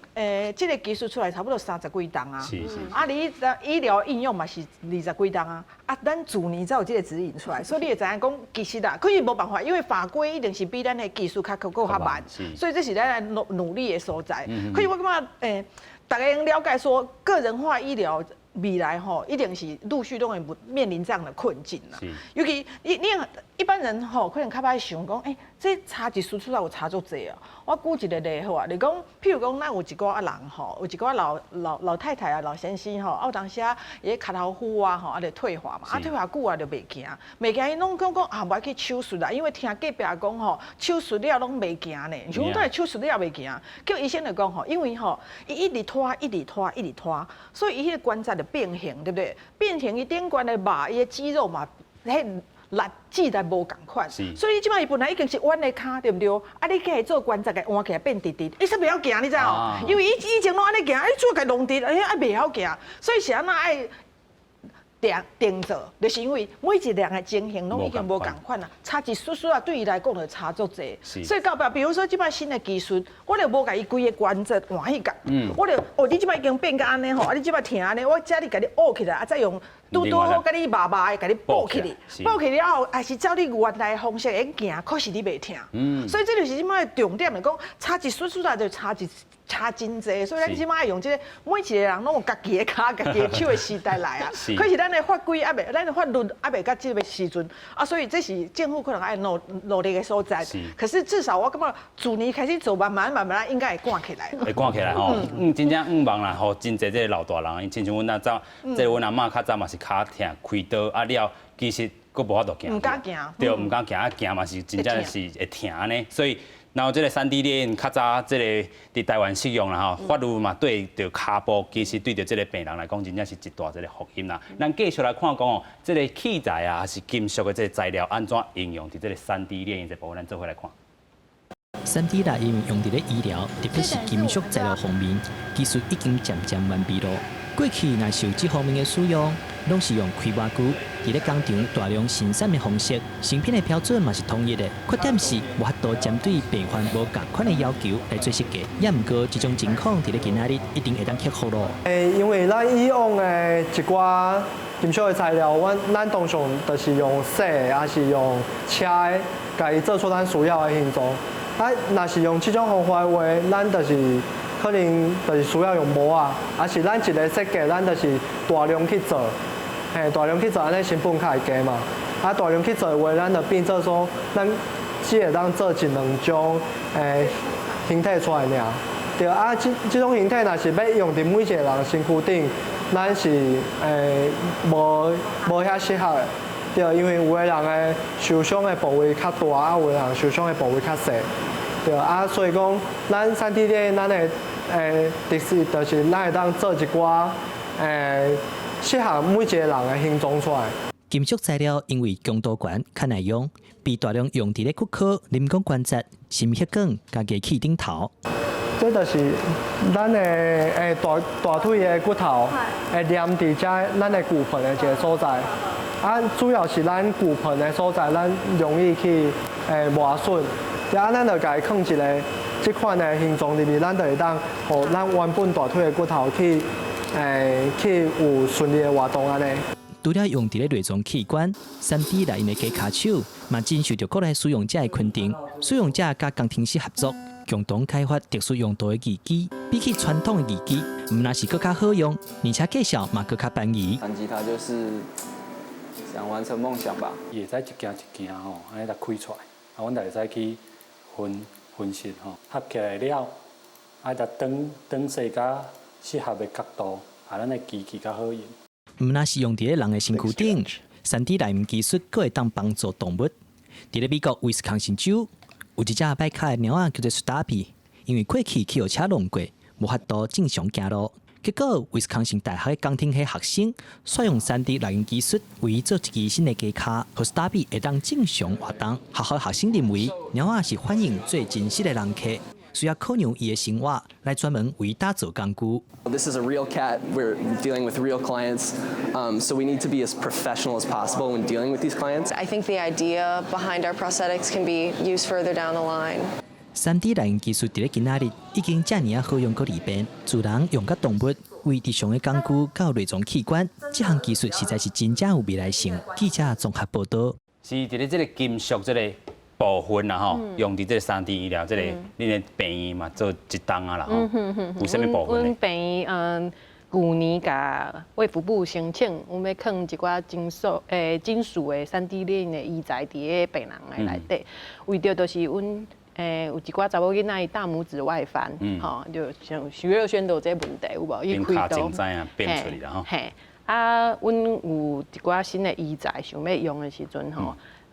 這个技術出來差不多三十幾冬啊，啊，你醫療應用嘛是二十幾冬啊，啊，咱去年才有這个指引出來，所以你會知影講，其實啦，可是無辦法，因為法規一定是比咱的技術較閣較慢，所以這是咱來努力的所在。可是我感覺，大家應了解說，個人化醫療未來吼，一定是陸續都會面臨這樣的困境啦。尤其你一般人吼可能較歹想講，欸，這差一絲出來有差足濟哦。我舉一個例好啊，你講，譬如講，咱有一寡人吼，有一寡老老老太太啊、老先生吼，啊有當時啊，伊個跤頭趺啊吼，啊就退化嘛，啊退化久啊就袂行，袂行伊攏講講啊，無愛去手術啦，因為聽隔壁講吼，手術了攏袂行呢，像講對手術了袂行，叫醫生就講吼，因為吼，伊一直拖，一直拖，一直拖，所以伊彼個關節就變形，對不對？變形伊頂懸的肉，伊的肌肉嘛，彼力氣力無仝款，所以這擺伊本來已經是彎的跤，對毋對？啊，你去做關節共彎起來變直直，伊煞袂曉行，你知無？因為伊以前攏按呢行，你做共弄直，哎啊袂曉行，所以是按怎愛定定做，就是因為每一個人的情形攏已經無仝款啦，差一絲絲啊，對伊來講就差足濟。所以到尾，比如說這擺新的技術，我就無共伊規个關節換彼個，我就哦，你這擺已經變甲按呢吼，啊你這擺疼按呢，我這裡共你拗起來，啊再用拄拄好共你肉肉的共你補起來，補起來後，還是照你原來的方式會行，可是你袂疼。所以這就是這擺重點來講，差一絲絲啊，就差一差真濟，所以咱這擺用這個每一個人攏有家己的跤、家己的手的時代來啊。可是咱的法規猶未，咱的法律猶未到這個時陣啊，所以這是政府可能愛努努力的所在。可是至少我感覺自年開始做，慢慢慢慢應該會趕起來。會趕起來吼，真正向望啦吼，真濟這個老大人，親像阮阿早，這阮阿嬤較早嘛是跤疼開刀啊了，其實閣無法度行。毋敢行。對，毋敢行，啊行嘛是真正是會疼呢，所以。然後這個3D 列印較早這個佇台灣適用啦吼，法律嘛對著跤步，其實對著這個病人來講，真正是一大這個福音啦。咱繼續來看講哦，這個器材啊，還是金屬的這個材料，按怎應用佇這個3D 列印這部分，咱做伙來看。 3D 列印用佇咧醫療，特別是金屬材料方面，技術已經漸漸完備咯。過去若是有這方面的使用，攏是用開模具，佇咧工廠大量生產的方式，成品的標準嘛是統一的。缺點是無法度針對病患無仝款的要求來做設計。也毋過這種情況佇咧今仔日一定會當克服咯。欸，因為咱以往的一寡金屬的材料，阮咱通常就是用洗的，抑是用車的，共伊做出咱需要的形狀。啊，若是用這種方法的話，咱就是可能就是需要用模仔，抑是咱一个設計，咱就是大量去做，嘿，大量去做，按呢成本較會低嘛。啊，大量去做的話，咱就變做說，咱只會當做一兩種欸形體出來爾。對啊，這這種形體若是欲用佇每一個人身軀頂，咱是欸無無遐適合的。對，因為有的人的受傷的部位較大，啊，有的人受傷的部位較細。對啊，所以講，咱3D 列印咱的欸特色就是咱會當做一寡欸適合每一個人的形狀出來。金屬材料因為強度懸、較耐用，被大量用佇咧骨科、人工關節、心血管、佮牙齒頂頭。這就是咱的欸大大腿的骨頭會黏佇遮咱的骨盆的一個所在。啊，主要是咱骨盆的所在，咱容易去欸磨損。啊，咱就共伊囥一个這款的形狀入去，咱就會當予咱原本大腿的骨頭去欸去有順利的活動按呢。除了用佇咧內臟器官，3D 列印的機跤手嘛真受著國內使用者的肯定。使用者佮工程師合作，共同開發特殊用途的義肢，比起傳統的義肢，毋但是閣較好用，而且價數嘛閣較便宜。彈吉他就是想完成夢想吧。伊會使一件一件吼，按呢來開出來，啊，阮就會使去分分析吼，合起來了，啊，就轉轉勢較適合的角度，啊，咱的機器較好用。毋但是用佇咧人的身軀頂，3D 列印技術閣會當幫助動物。佇咧美國威斯康星州，有一隻跛跤的貓仔叫做史達比，因為過去去予車挵過，無法度正常行路。結果威斯康星大學的工程系學生，採用3D 列印技術，為伊做一支新的機跤，予史達比會當正常活動。學校學生認為，貓仔是反映最真實的人客，需要考量伊的生活，來專門為伊打造工具。 This is a real cat. We're dealing with real clients, so we need to be as professional as possible when dealing with these clients. I think the idea behind our prosthetics can be used further down the line. 3D 列印技術佇咧今仔日已經遮爾仔好用閣利便，自人用佮動物為日常的工具到內臟器官，這項技術實在是真正有未來性。記者綜合報導。是佇咧這個金屬這個部分啦吼，用佇這個3D 醫療這個，恁的病院嘛做一檔啊啦吼，有啥物部分？阮病院嗯，舊年共衛福部申請，阮欲囥一寡金屬的3D 列印的醫材佇咧病人的內底，為著就是阮有一寡查某囡仔伊大拇指外翻，吼，就像徐若瑄都有這個問題有無？伊開刀，變出來啦吼。嘿，啊，阮有一寡新的醫材想欲用的時陣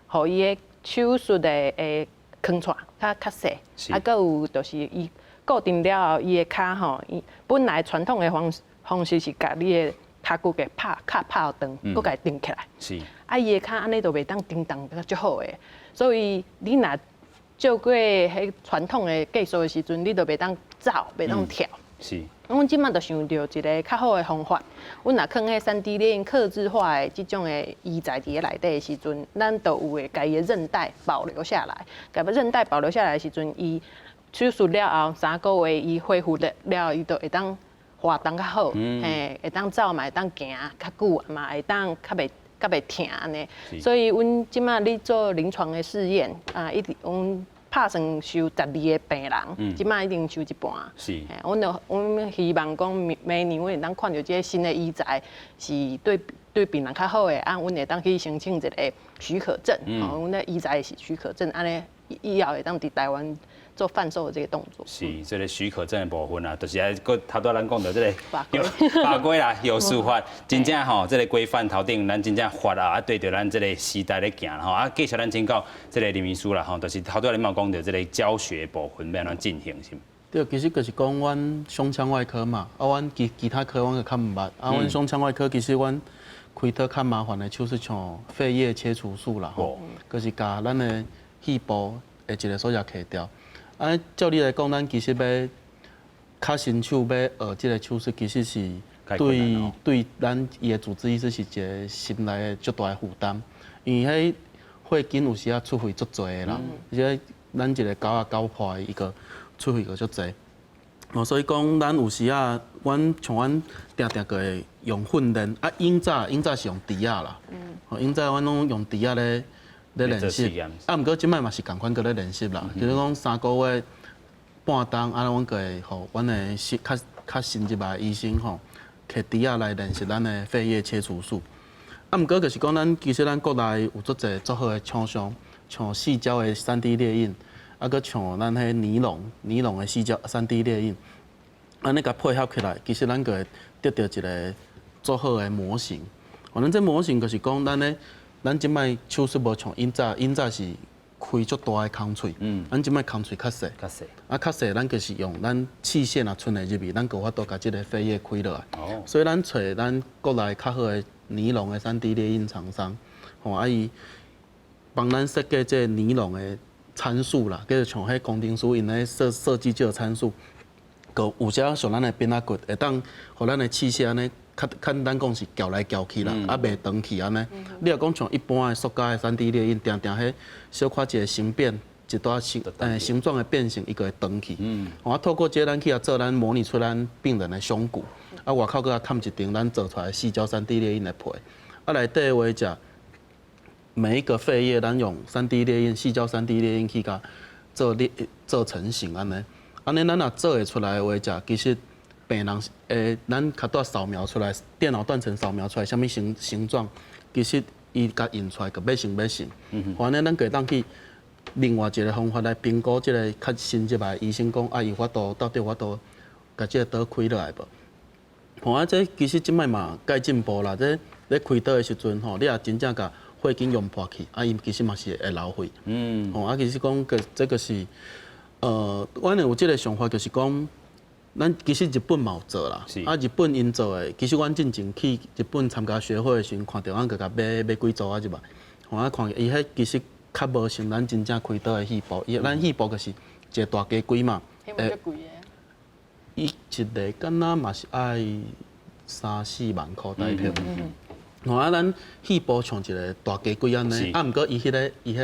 吼，予伊的手術的空隙較較細，啊，閣有就是伊固定了後，伊的跤吼，伊本來傳統的方式是共你的跤骨給拍跤拍斷，閣共伊釘起來。啊，伊的跤按呢就袂當釘動較足好的，所以你若照過彼傳統的技術的時陣，你就袂當走，袂當跳。阮這擺就想著一个較好的方法，阮若囥彼 3D 列印客製化的這種的醫材佇咧內底的時陣，咱就有會共伊的韌帶保留下來。共韌帶保留下來的時陣，伊手術了後3個月，伊恢復了了後，伊就會當活動較好，嘿，會當走嘛，會當行較久嘛，會當較袂疼按呢。所以阮這擺咧做臨床的試驗啊，一直阮拍算收12個病人，這擺已經收一半。阮就阮希望講明明年阮會當看著這个新的醫材是對病人較好的，啊，阮會當去申請一個許可證，哦，阮的醫材是許可證，按呢以後會當佇台灣做販售的這個動作。是，這个許可證的部分啊，就是愛閣頭拄仔咱講著這个法規啦，藥師法，真正吼，這个規範頭頂，咱真正法啊，啊對著咱這个時代咧行吼，啊，繼續咱請教這个林醫師啦吼，就是頭拄仔你嘛講著這个教學部分欲按怎進行是毋？對，其實就是講阮胸腔外科嘛，啊，阮其他科阮就較毋捌，啊，阮胸腔外科其實阮開刀較麻煩的手術像肺葉切除術啦，吼，就是共咱的肺部的一个所在切掉。啊，照理來講，咱其實欲較新手欲學這个手術，其實是對咱伊的主治醫師是一个心內的足大的負擔，因為彼血筋有時仔出血足濟的啦，而且咱一个9仔9破的一個出血個足濟。哦，所以講咱有時仔，阮像阮定定個會用訓練，啊，永早是用除仔啦，哦，永早阮攏用除仔咧練習，啊，毋過這擺嘛是仝款閣咧練習啦，就是講3個月半冬，啊，阮閣會予阮的新較較新入來的醫生吼，摕除仔來練習咱的肺葉切除術。啊，毋過就是講咱其實咱國內有足濟足好的廠商，像矽膠的3D 列印，啊，閣像咱彼尼龍的矽膠3D 列印，按呢共配合起來，其實咱閣會得著一个足好的模型。哦，咱這模型就是講咱咧，咱這擺手術無像永早，永早是開足大的空喙，咱這擺空喙較細，較細，啊較細，咱就是用咱器械若伸會入去，咱閣有法度共這个肺葉開落來。所以咱揣咱國內較好的尼龍的3D 列印廠商，吼啊伊幫咱設計這个尼龍的參數啦，叫做像彼工程師𪜶咧設計這个參數，閣有時像咱的邊仔骨會當予咱的器械按呢較簡單講是撬來撬去啦，啊袂斷去按呢。你若講像一般的塑膠的3D 列印，定定彼小可一个形變，一寡形狀的變形，伊就會斷去。啊，透過這个咱去共做咱模擬出咱病人的胸骨，啊外口閣共崁一層咱做出來矽膠3D 列印的皮，啊內底的話者，每一個肺葉咱用3D 列印、矽膠3D 列印去共做列做成型按呢，按呢咱若做會出來的話者，其實病人咱較拄掃描出來，電腦斷層掃描出來啥物形狀，其實伊共印出來閣欲成欲成。按呢咱會當去另外一个方法來評估這个較新入來的醫生講，啊，伊有法度到底有法度共這个刀開落來無？吼啊，這其實這擺嘛蓋進步啦。這咧開刀的時陣吼，你若真正共血筋用破去，啊，伊其實嘛是會流血。吼啊，其實講個這个是，阮有這个想法，就是講，咱其實日本嘛有做啦。啊，日本𪜶做的，其實阮進前去日本參加學會的時陣，看著阮閣共買買幾組啊入來。吼啊，看伊彼其實較無像咱真正開刀的肺部，伊咱肺部就是一个大雞規嘛。彼嘛足貴的。伊一个敢若嘛是愛三四萬箍台票。吼啊，咱肺部像一个大雞規按呢，啊，毋過伊彼个伊彼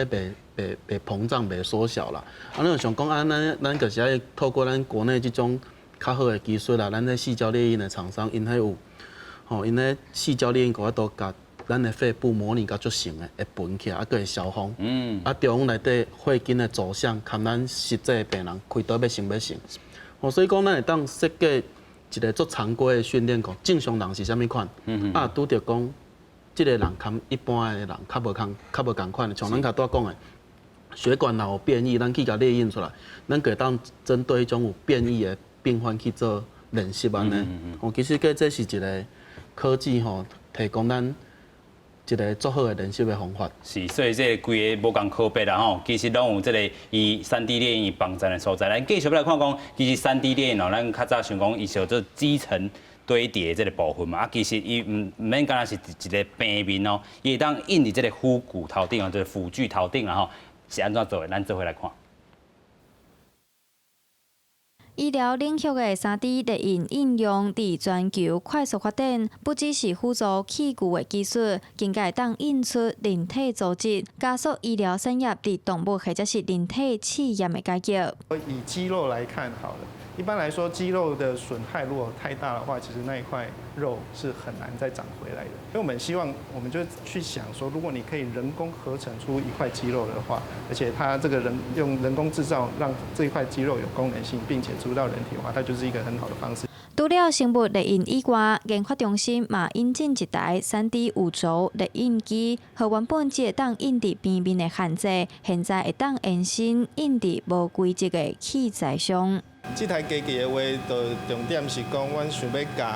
袂膨脹，袂縮小啦。啊，咱就想講啊，咱就是愛透過咱國內這種較好的技術啦，咱這矽膠列印的廠商，𪜶彼有，吼，𪜶彼矽膠列印有法度共咱的肺部模擬甲足成的，會膨起來，啊，閣會消風。啊，中央內底血筋的走向，含咱實際的病人開刀欲成欲成。哦，所以講咱會當設計一个做常規的訓練，講正常人是啥物款，啊，拄著講這個人佮一般的人較無仝較無仝款的，像咱頭拄仔講的，血管若有變異，咱去共列印出來，咱會當針對彼種有變異的病患去做練習按呢。哦，其實這是一個科技吼，提供咱一個足好的練習的方法。是，所以這個規個無仝科別啦吼，其實攏有這個伊3D 列印幫贊的所在。咱繼續來看講，其實3D 列印哦，咱較早想講伊叫做基層堆疊這個部分嘛，啊，其實伊毋免干焦是一個平面哦，伊會當印佇這個斧骨頭頂哦，就是輔具頭頂啦吼，是按怎做的？咱做伙來看。醫療領域的3D 列印應用佇全球快速發展，不只是輔助器具的技術，更加會當印出人體組織，加速醫療產業佇動物或者是人體試驗的改革。以肌肉來看，好了，一般來說，肌肉的損害如果太大的話，其實那一塊肉是很難再長回來的。所以我們希望，我們就去想說，如果你可以人工合成出一塊肌肉的話，而且它這個人用人工製造，讓這一塊肌肉有功能性，並且植入到人體的話，它就是一個很好的方式。除了生物列印以外，研發中心嘛引進一台3D 有軸列印機，予原本只會當印佇平面的限制，現在會當延伸印佇無規則的器材上。這台機器的話，就重點是講，阮想欲共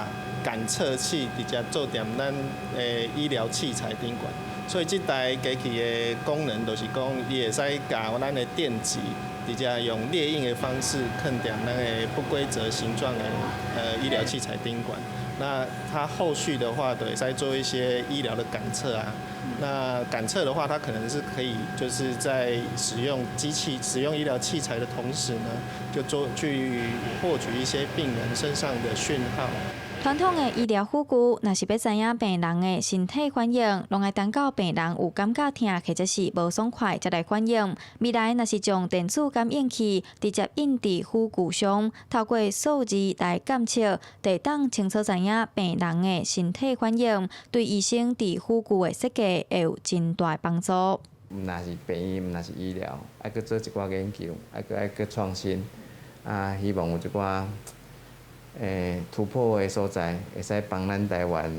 感測器直接做佇咱的醫療器材頂懸，所以這台機器的功能就是講，伊會使共咱的電極直接用列印的方式，囥佇咱的不規則形狀的醫療器材頂懸。那它後續的話，就會使做一些醫療的感測啊。那感測的話，它可能是可以就是在使用機器、使用醫療器材的同時呢，就做去獲取一些病人身上的訊號。傳統的醫療輔具，若是欲知影病人的身體反應，攏愛等到病人有感覺疼或者是無爽快才來反應。未來若是將電子感應器直接印佇輔具上，透過數字來監測，就會當清楚知影病人的身體反應，對醫生佇輔具的設計會有真大的幫助。毋但是病院，毋但是醫療，愛閣做一寡研究，愛閣創新，啊，希望有一寡突破的所在，會使幫咱台灣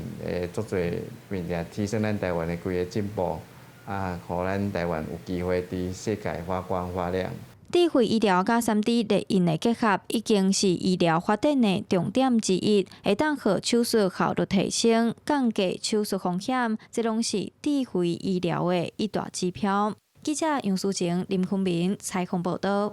足濟物件，提升咱台灣的規個進步，啊，予咱台灣有機會佇世界發光發亮。智慧醫療佮3D 列印的結合，已經是醫療發展的重點之一，會當予手術效率提升，降低手術風險，這攏是智慧醫療的一大指標。記者楊淑晴、林坤明採訪報導。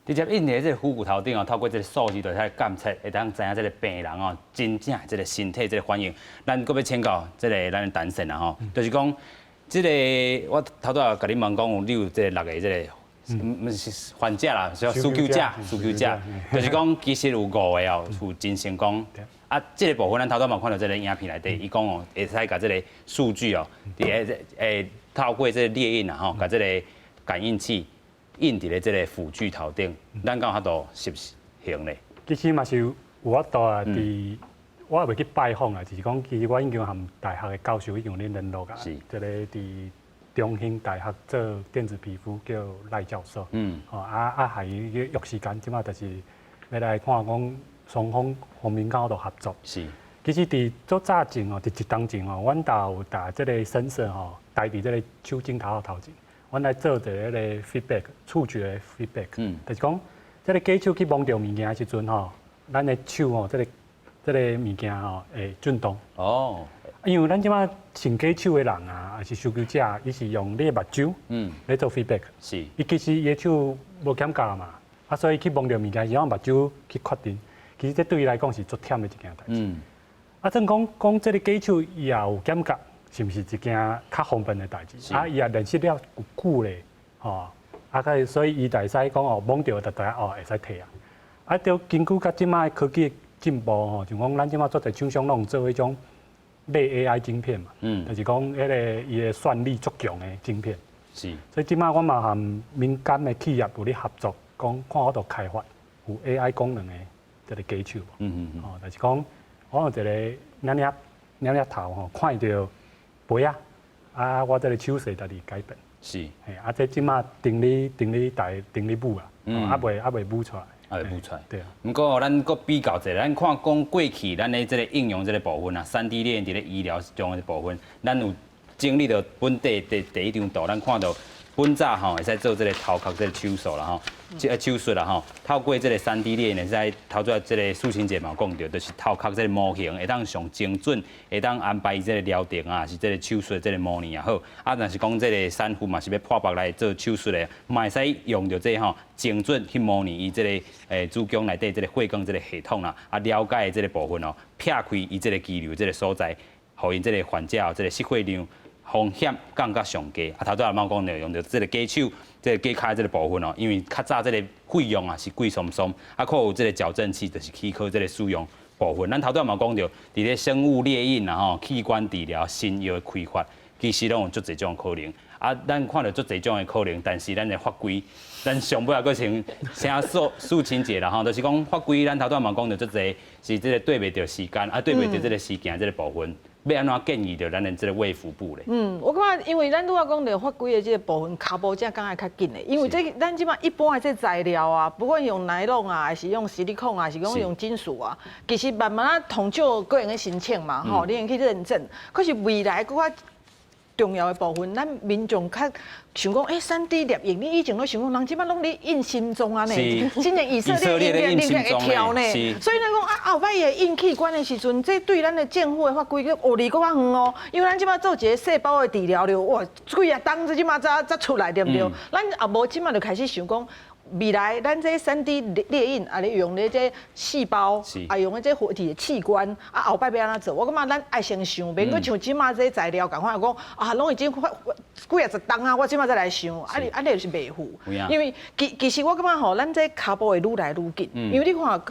直接印佇這個斧骨頭頂哦，透過這個數字就來監測，會當知影這個病人哦，真正這個身體這個反應。咱閣欲請教這個咱的陳先啊吼，就是講這個我頭拄仔共你問講，你有這個六個這個，毋是患者啦，是需求者，需求者，就是講其實有五個哦，有真成功。啊，這個部分咱頭拄嘛看著這個影片內底，伊講哦，會使共這個數據哦，佇個透過這個列印啊吼，共這個感應器印佇咧這個輔具頭頂，咱敢有法度實行咧？其實嘛是有法度啊，佇我也未去拜訪啊，就是講其實我已經和大學的教授已經有咧聯絡啊。這個佇中興大學做電子皮膚叫賴教授。哦啊，還伊約時間，這馬就是欲來看講雙方方面敢有法度合作。其實佇做早前哦，佇一冬前哦，阮兜有共這個 sensor 吼，戴佇這個手指頭頭前。阮來做一個彼個 feedback，觸覺的 feedback，就是講，這個假手去摸著物件的時陣吼，咱的手吼，這個物件吼會震動。因為咱這馬穿假手的人啊，抑是需求者，伊是用你的目睭來做 feedback。伊其實伊的手無感覺嘛，啊，所以去摸著物件是用目睭去決定。其實這對伊來講是足忝的一件代誌。啊，正講講這個假手伊也有感覺，是毋是一件較方便的代誌？啊，伊也練習了有久咧，吼，啊，個所以伊就會使講哦，摸著就知影哦，會使提啊。啊，著根據較這馬科技進步吼，像講咱這馬足濟廠商攏做彼種類 AI 晶片嘛，就是講彼個伊的算力足強的晶片。所以這馬我嘛和民間的企業有咧合作，講看有法度開發有 AI 功能的這個假手。哦，就是講我有一個領領領領頭吼，看著杯仔，啊，我這個手勢家己改變。嘿，啊，這這馬頂咧頂咧台頂咧舞啊，猶未猶未舞出來。也袂舞出來。對啊。毋過咱閣比較者，咱看講過去咱的這個應用這個部分啊，3D 列印佇咧醫療中的部分，咱有整理著本地第第一張圖，咱看著本早吼會使做這個頭殼這個手術啦吼，這個手術啦吼，透過這個3D 列印會使頭拄仔這個蘇清姐嘛有講著，就是頭殼這個模型會當上精準，會當安排這個療程啊，是這個手術這個模擬也好，啊，若是講這個產婦嘛是欲破腹來做手術的，嘛會使用著這個吼精準去模擬伊這個子宮內底這個血管這個系統啦，啊，了解這個部分哦，拆開伊這個肌瘤這個所在，予𪜶這個患者這個失血量風險降甲上低。啊，頭拄仔嘛講著用著這個假手、這個假跤這個部分哦，因為較早這個費用啊是貴鬆鬆，啊，閣有這個矯正器就是齒科這個使用部分。咱頭拄仔嘛講著，佇咧生物列印啊吼，器官治療、新藥的開發，其實攏有足濟種可能。啊，咱看著足濟種的可能，但是咱的法規，咱上尾仔閣先請蘇蘇清姐啦吼，就是講法規，咱頭拄仔嘛講著足濟，是這個對袂著時間，啊對袂著這個時間這個部分。欲按怎建議著咱的這個衛福部咧？嗯，我感覺因為咱拄仔講著法規的這個部分，跤步才敢會較緊的，因為這咱這擺一般的這材料啊，不管用尼龍啊，還是用矽利康啊，還是講用金屬啊，其實慢慢啊，通少閣會用申請嘛，吼，你會去認證。可是未來閣較重要的部分，咱民眾較想講，欸，3D 列印，你以前攏想講，人這擺攏咧印心臟按呢，真正以色列印印會跳呢。所以咱講啊，後擺的印器官的時陣，這對咱的政府的法規閣離閣較遠哦。因為咱這擺做一個細胞的治療了，哇，幾若冬這這擺才才出來對毋對？咱也無這擺就開始想講，未來咱這3D 列印啊，咧用咧這細胞，啊用咧這活體的器官，啊後擺欲按怎做？我感覺咱愛先想，免閣像這擺這材料仝款講啊，攏已經發幾仔十冬啊，我這擺才來想，啊你按呢就是袂赴。因為其其實我感覺吼，咱這跤步會愈來愈緊，因為你看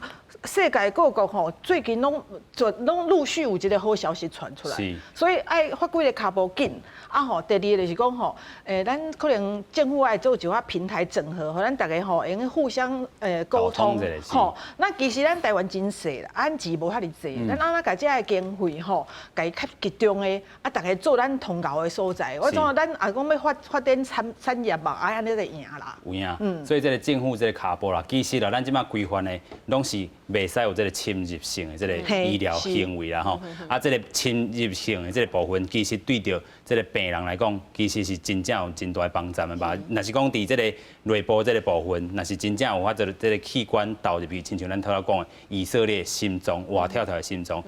世界各國吼，最近攏就攏陸續有一個好消息傳出來，所以愛法規的跤步緊。啊吼，第二個就是講吼，咱可能政府愛做一寡平台整合，予咱逐家吼會用互相溝通吼。那其實咱台灣真細啦，咱錢無遐爾濟，咱按怎共這个經費吼，共伊較集中的，啊，逐家做咱通𠢕的所在。我感覺咱若講欲發發展產產業嘛，愛按呢才會贏啦。有影，所以這個政府這個跤步啦，其實啦，咱這擺規範的攏是袂使有這個侵入性的這個醫療行為啦吼。啊，這個侵入性的這個部分，其實對著這個病人來講，其實是真正有真大的幫助的吧。若是講佇這個內部這個部分，若是真正有法度這個器官導入去，親像咱頭仔講的，以色列心臟活跳跳的心臟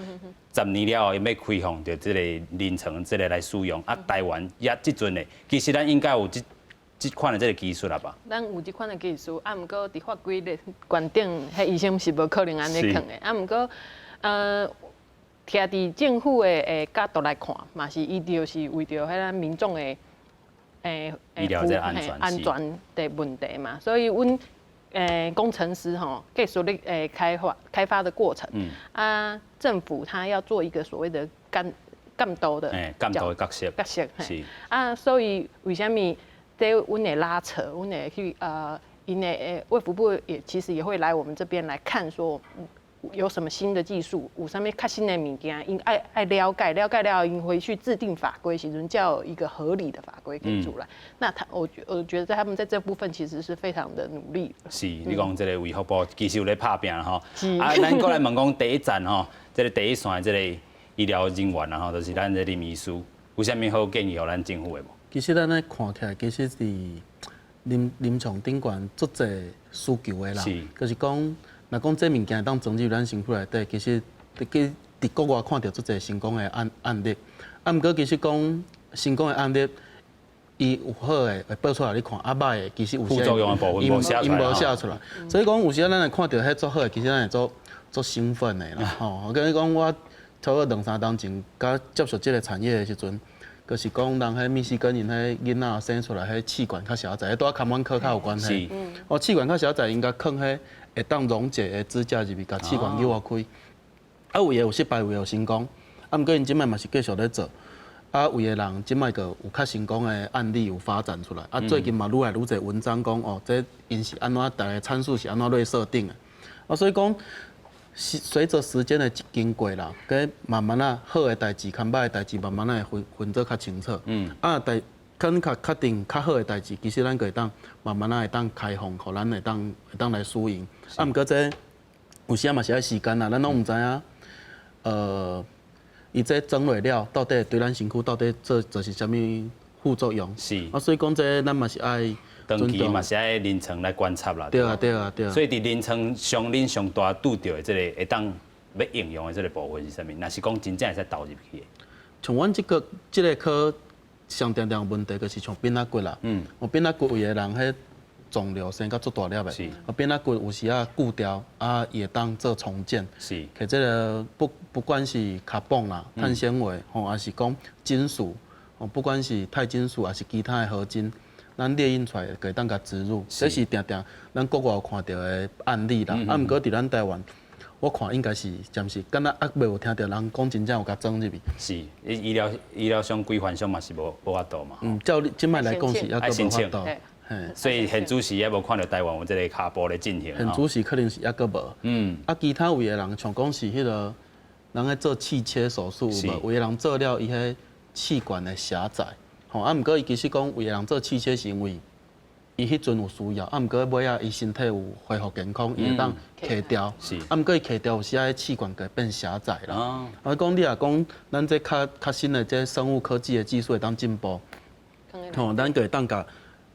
，10年了後，𪜶欲開放著這個臨床這個來使用。啊，台灣也這陣的，其實咱應該有這這款的這個技術啦吧？咱有這款的技術，啊，毋過佇法規的觀點，彼醫生是無可能按呢囥的。啊，毋過，徛佇政府的的角度來看，嘛是伊就是為著彼咱民眾的醫療這安全安全的問題嘛，所以阮工程師吼技術力開發開發的過程，啊，政府他要做一個所謂的監監督的監督的角色角色是啊，所以為啥物這阮會拉扯，阮會去𪜶的衛福部也其實也會來我們這邊來看說有什麼新的技術，有啥物較新的物件，𪜶愛愛了解，了解了後，𪜶回去制定法規，時陣才有一個合理的法規可以出來。那他，我覺得在他們在這部分其實是非常的努力。是，你講這個衛福部其實有咧拍拼吼。啊，咱閣來問講第一站吼，這個第一線這個醫療人員啊吼，就是咱這個林醫師，有啥物好建議予咱政府的無？其實咱咧看起來，其實是臨臨床頂懸足濟需求的啦，就是講。若講這物件當裝入咱身軀內底，其實佇佇國外看著足濟成功的案案例。啊，毋過其實講成功的案例，伊有好的會報出來你看，啊歹的其實有副作用的部分無寫出來。無寫出來，所以講有時咱會看著彼足好的，其實咱會足足興奮的啦。吼，我佮你講，我差不多兩三冬前，佮接觸這個產業的時陣，就是講人彼密西根𪜶彼囡仔生出來，彼試管較狹窄，拄仔看阮科較有關係。哦，試管較狹窄，𪜶共囥彼會當溶解的支架入去，共試管扭開。啊，有的有失敗，有的有成功。啊，毋過𪜶這擺嘛是繼續咧做。啊，有的人這擺閣有較成功的案例有發展出來。啊，最近嘛愈來愈濟文章講，哦，這𪜶是按怎逐个參數是按怎來設定的。啊，所以講，隨著時間的經過啦，佮慢慢仔好的代誌，較歹的代誌，慢慢仔會分分做較清楚。啊，但咱較確定較好的代誌，其實咱就會當慢慢仔會當開放，予咱會當來使用。啊，毋過這有時仔嘛是愛時間啦，咱攏毋知影，伊這裝落了，到底對咱身軀到底做造成啥物副作用？啊，所以講這咱嘛是愛長期嘛是愛臨床來觀察啦。對啊，對啊，對啊。所以佇臨床上，恁上大拄著的這個會當欲應用的這個部分是啥物？若是講真正會使投入去的。像阮這個科上定定問題，就是像扁仔骨啦。哦，扁仔骨有的人彼腫瘤生甲足大粒的。啊，扁仔骨有時仔鋸掉，啊，伊會當做重建。摕這個不管是卡繃啦、碳纖維，吼，還是講金屬，哦，不管是鈦金屬，還是其他的合金，咱列印出來會當共植入，這是定定咱國外有看著的案例啦。啊，毋過佇咱台灣，我看應該是暫時，敢若猶未有聽著人講真正有共裝入去。是，醫療上規範上嘛是無法度嘛。嗯，照這擺來講是猶閣無法度。所以現主時猶無看著台灣有這個跤步咧進行。現主時可能是猶閣無。啊，其他位的人像講是彼個人咧做氣切手術有無？有的人做了伊彼氣管的狹窄。吼，啊，毋過伊其實講，有的人做氣切是因為伊彼陣有需要，啊，毋過尾仔伊身體有恢復健康，伊會當切掉。啊，毋過伊切掉有時仔氣管會變狹窄啦。啊，講你若講咱這較新的這生物科技的技術會當進步，吼，咱就會當共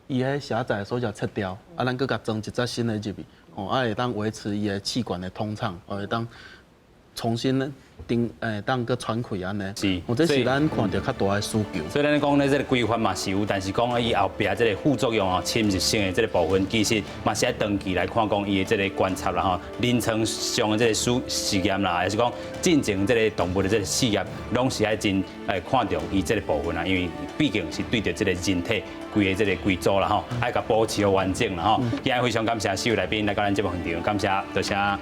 伊彼狹窄的所在切掉，啊，咱閣共裝一隻新的入去，吼，啊，會當維持伊的氣管的通暢，會當重新定當閣喘氣按呢。哦，這是咱看著較大的需求。所以咱講咧，這個規範嘛是有，但是講伊後壁這個副作用哦，侵入性的這個部分，其實嘛是愛長期來看講伊的這個觀察啦吼，臨床上的這個試驗啦，還是講進前這個動物的這個試驗，攏是愛真看重伊這個部分啦，因為畢竟是對著這個人體規个這個規組啦吼，愛共保持好完整啦吼。今日非常感謝四位來賓來到咱節目現場，感謝多謝。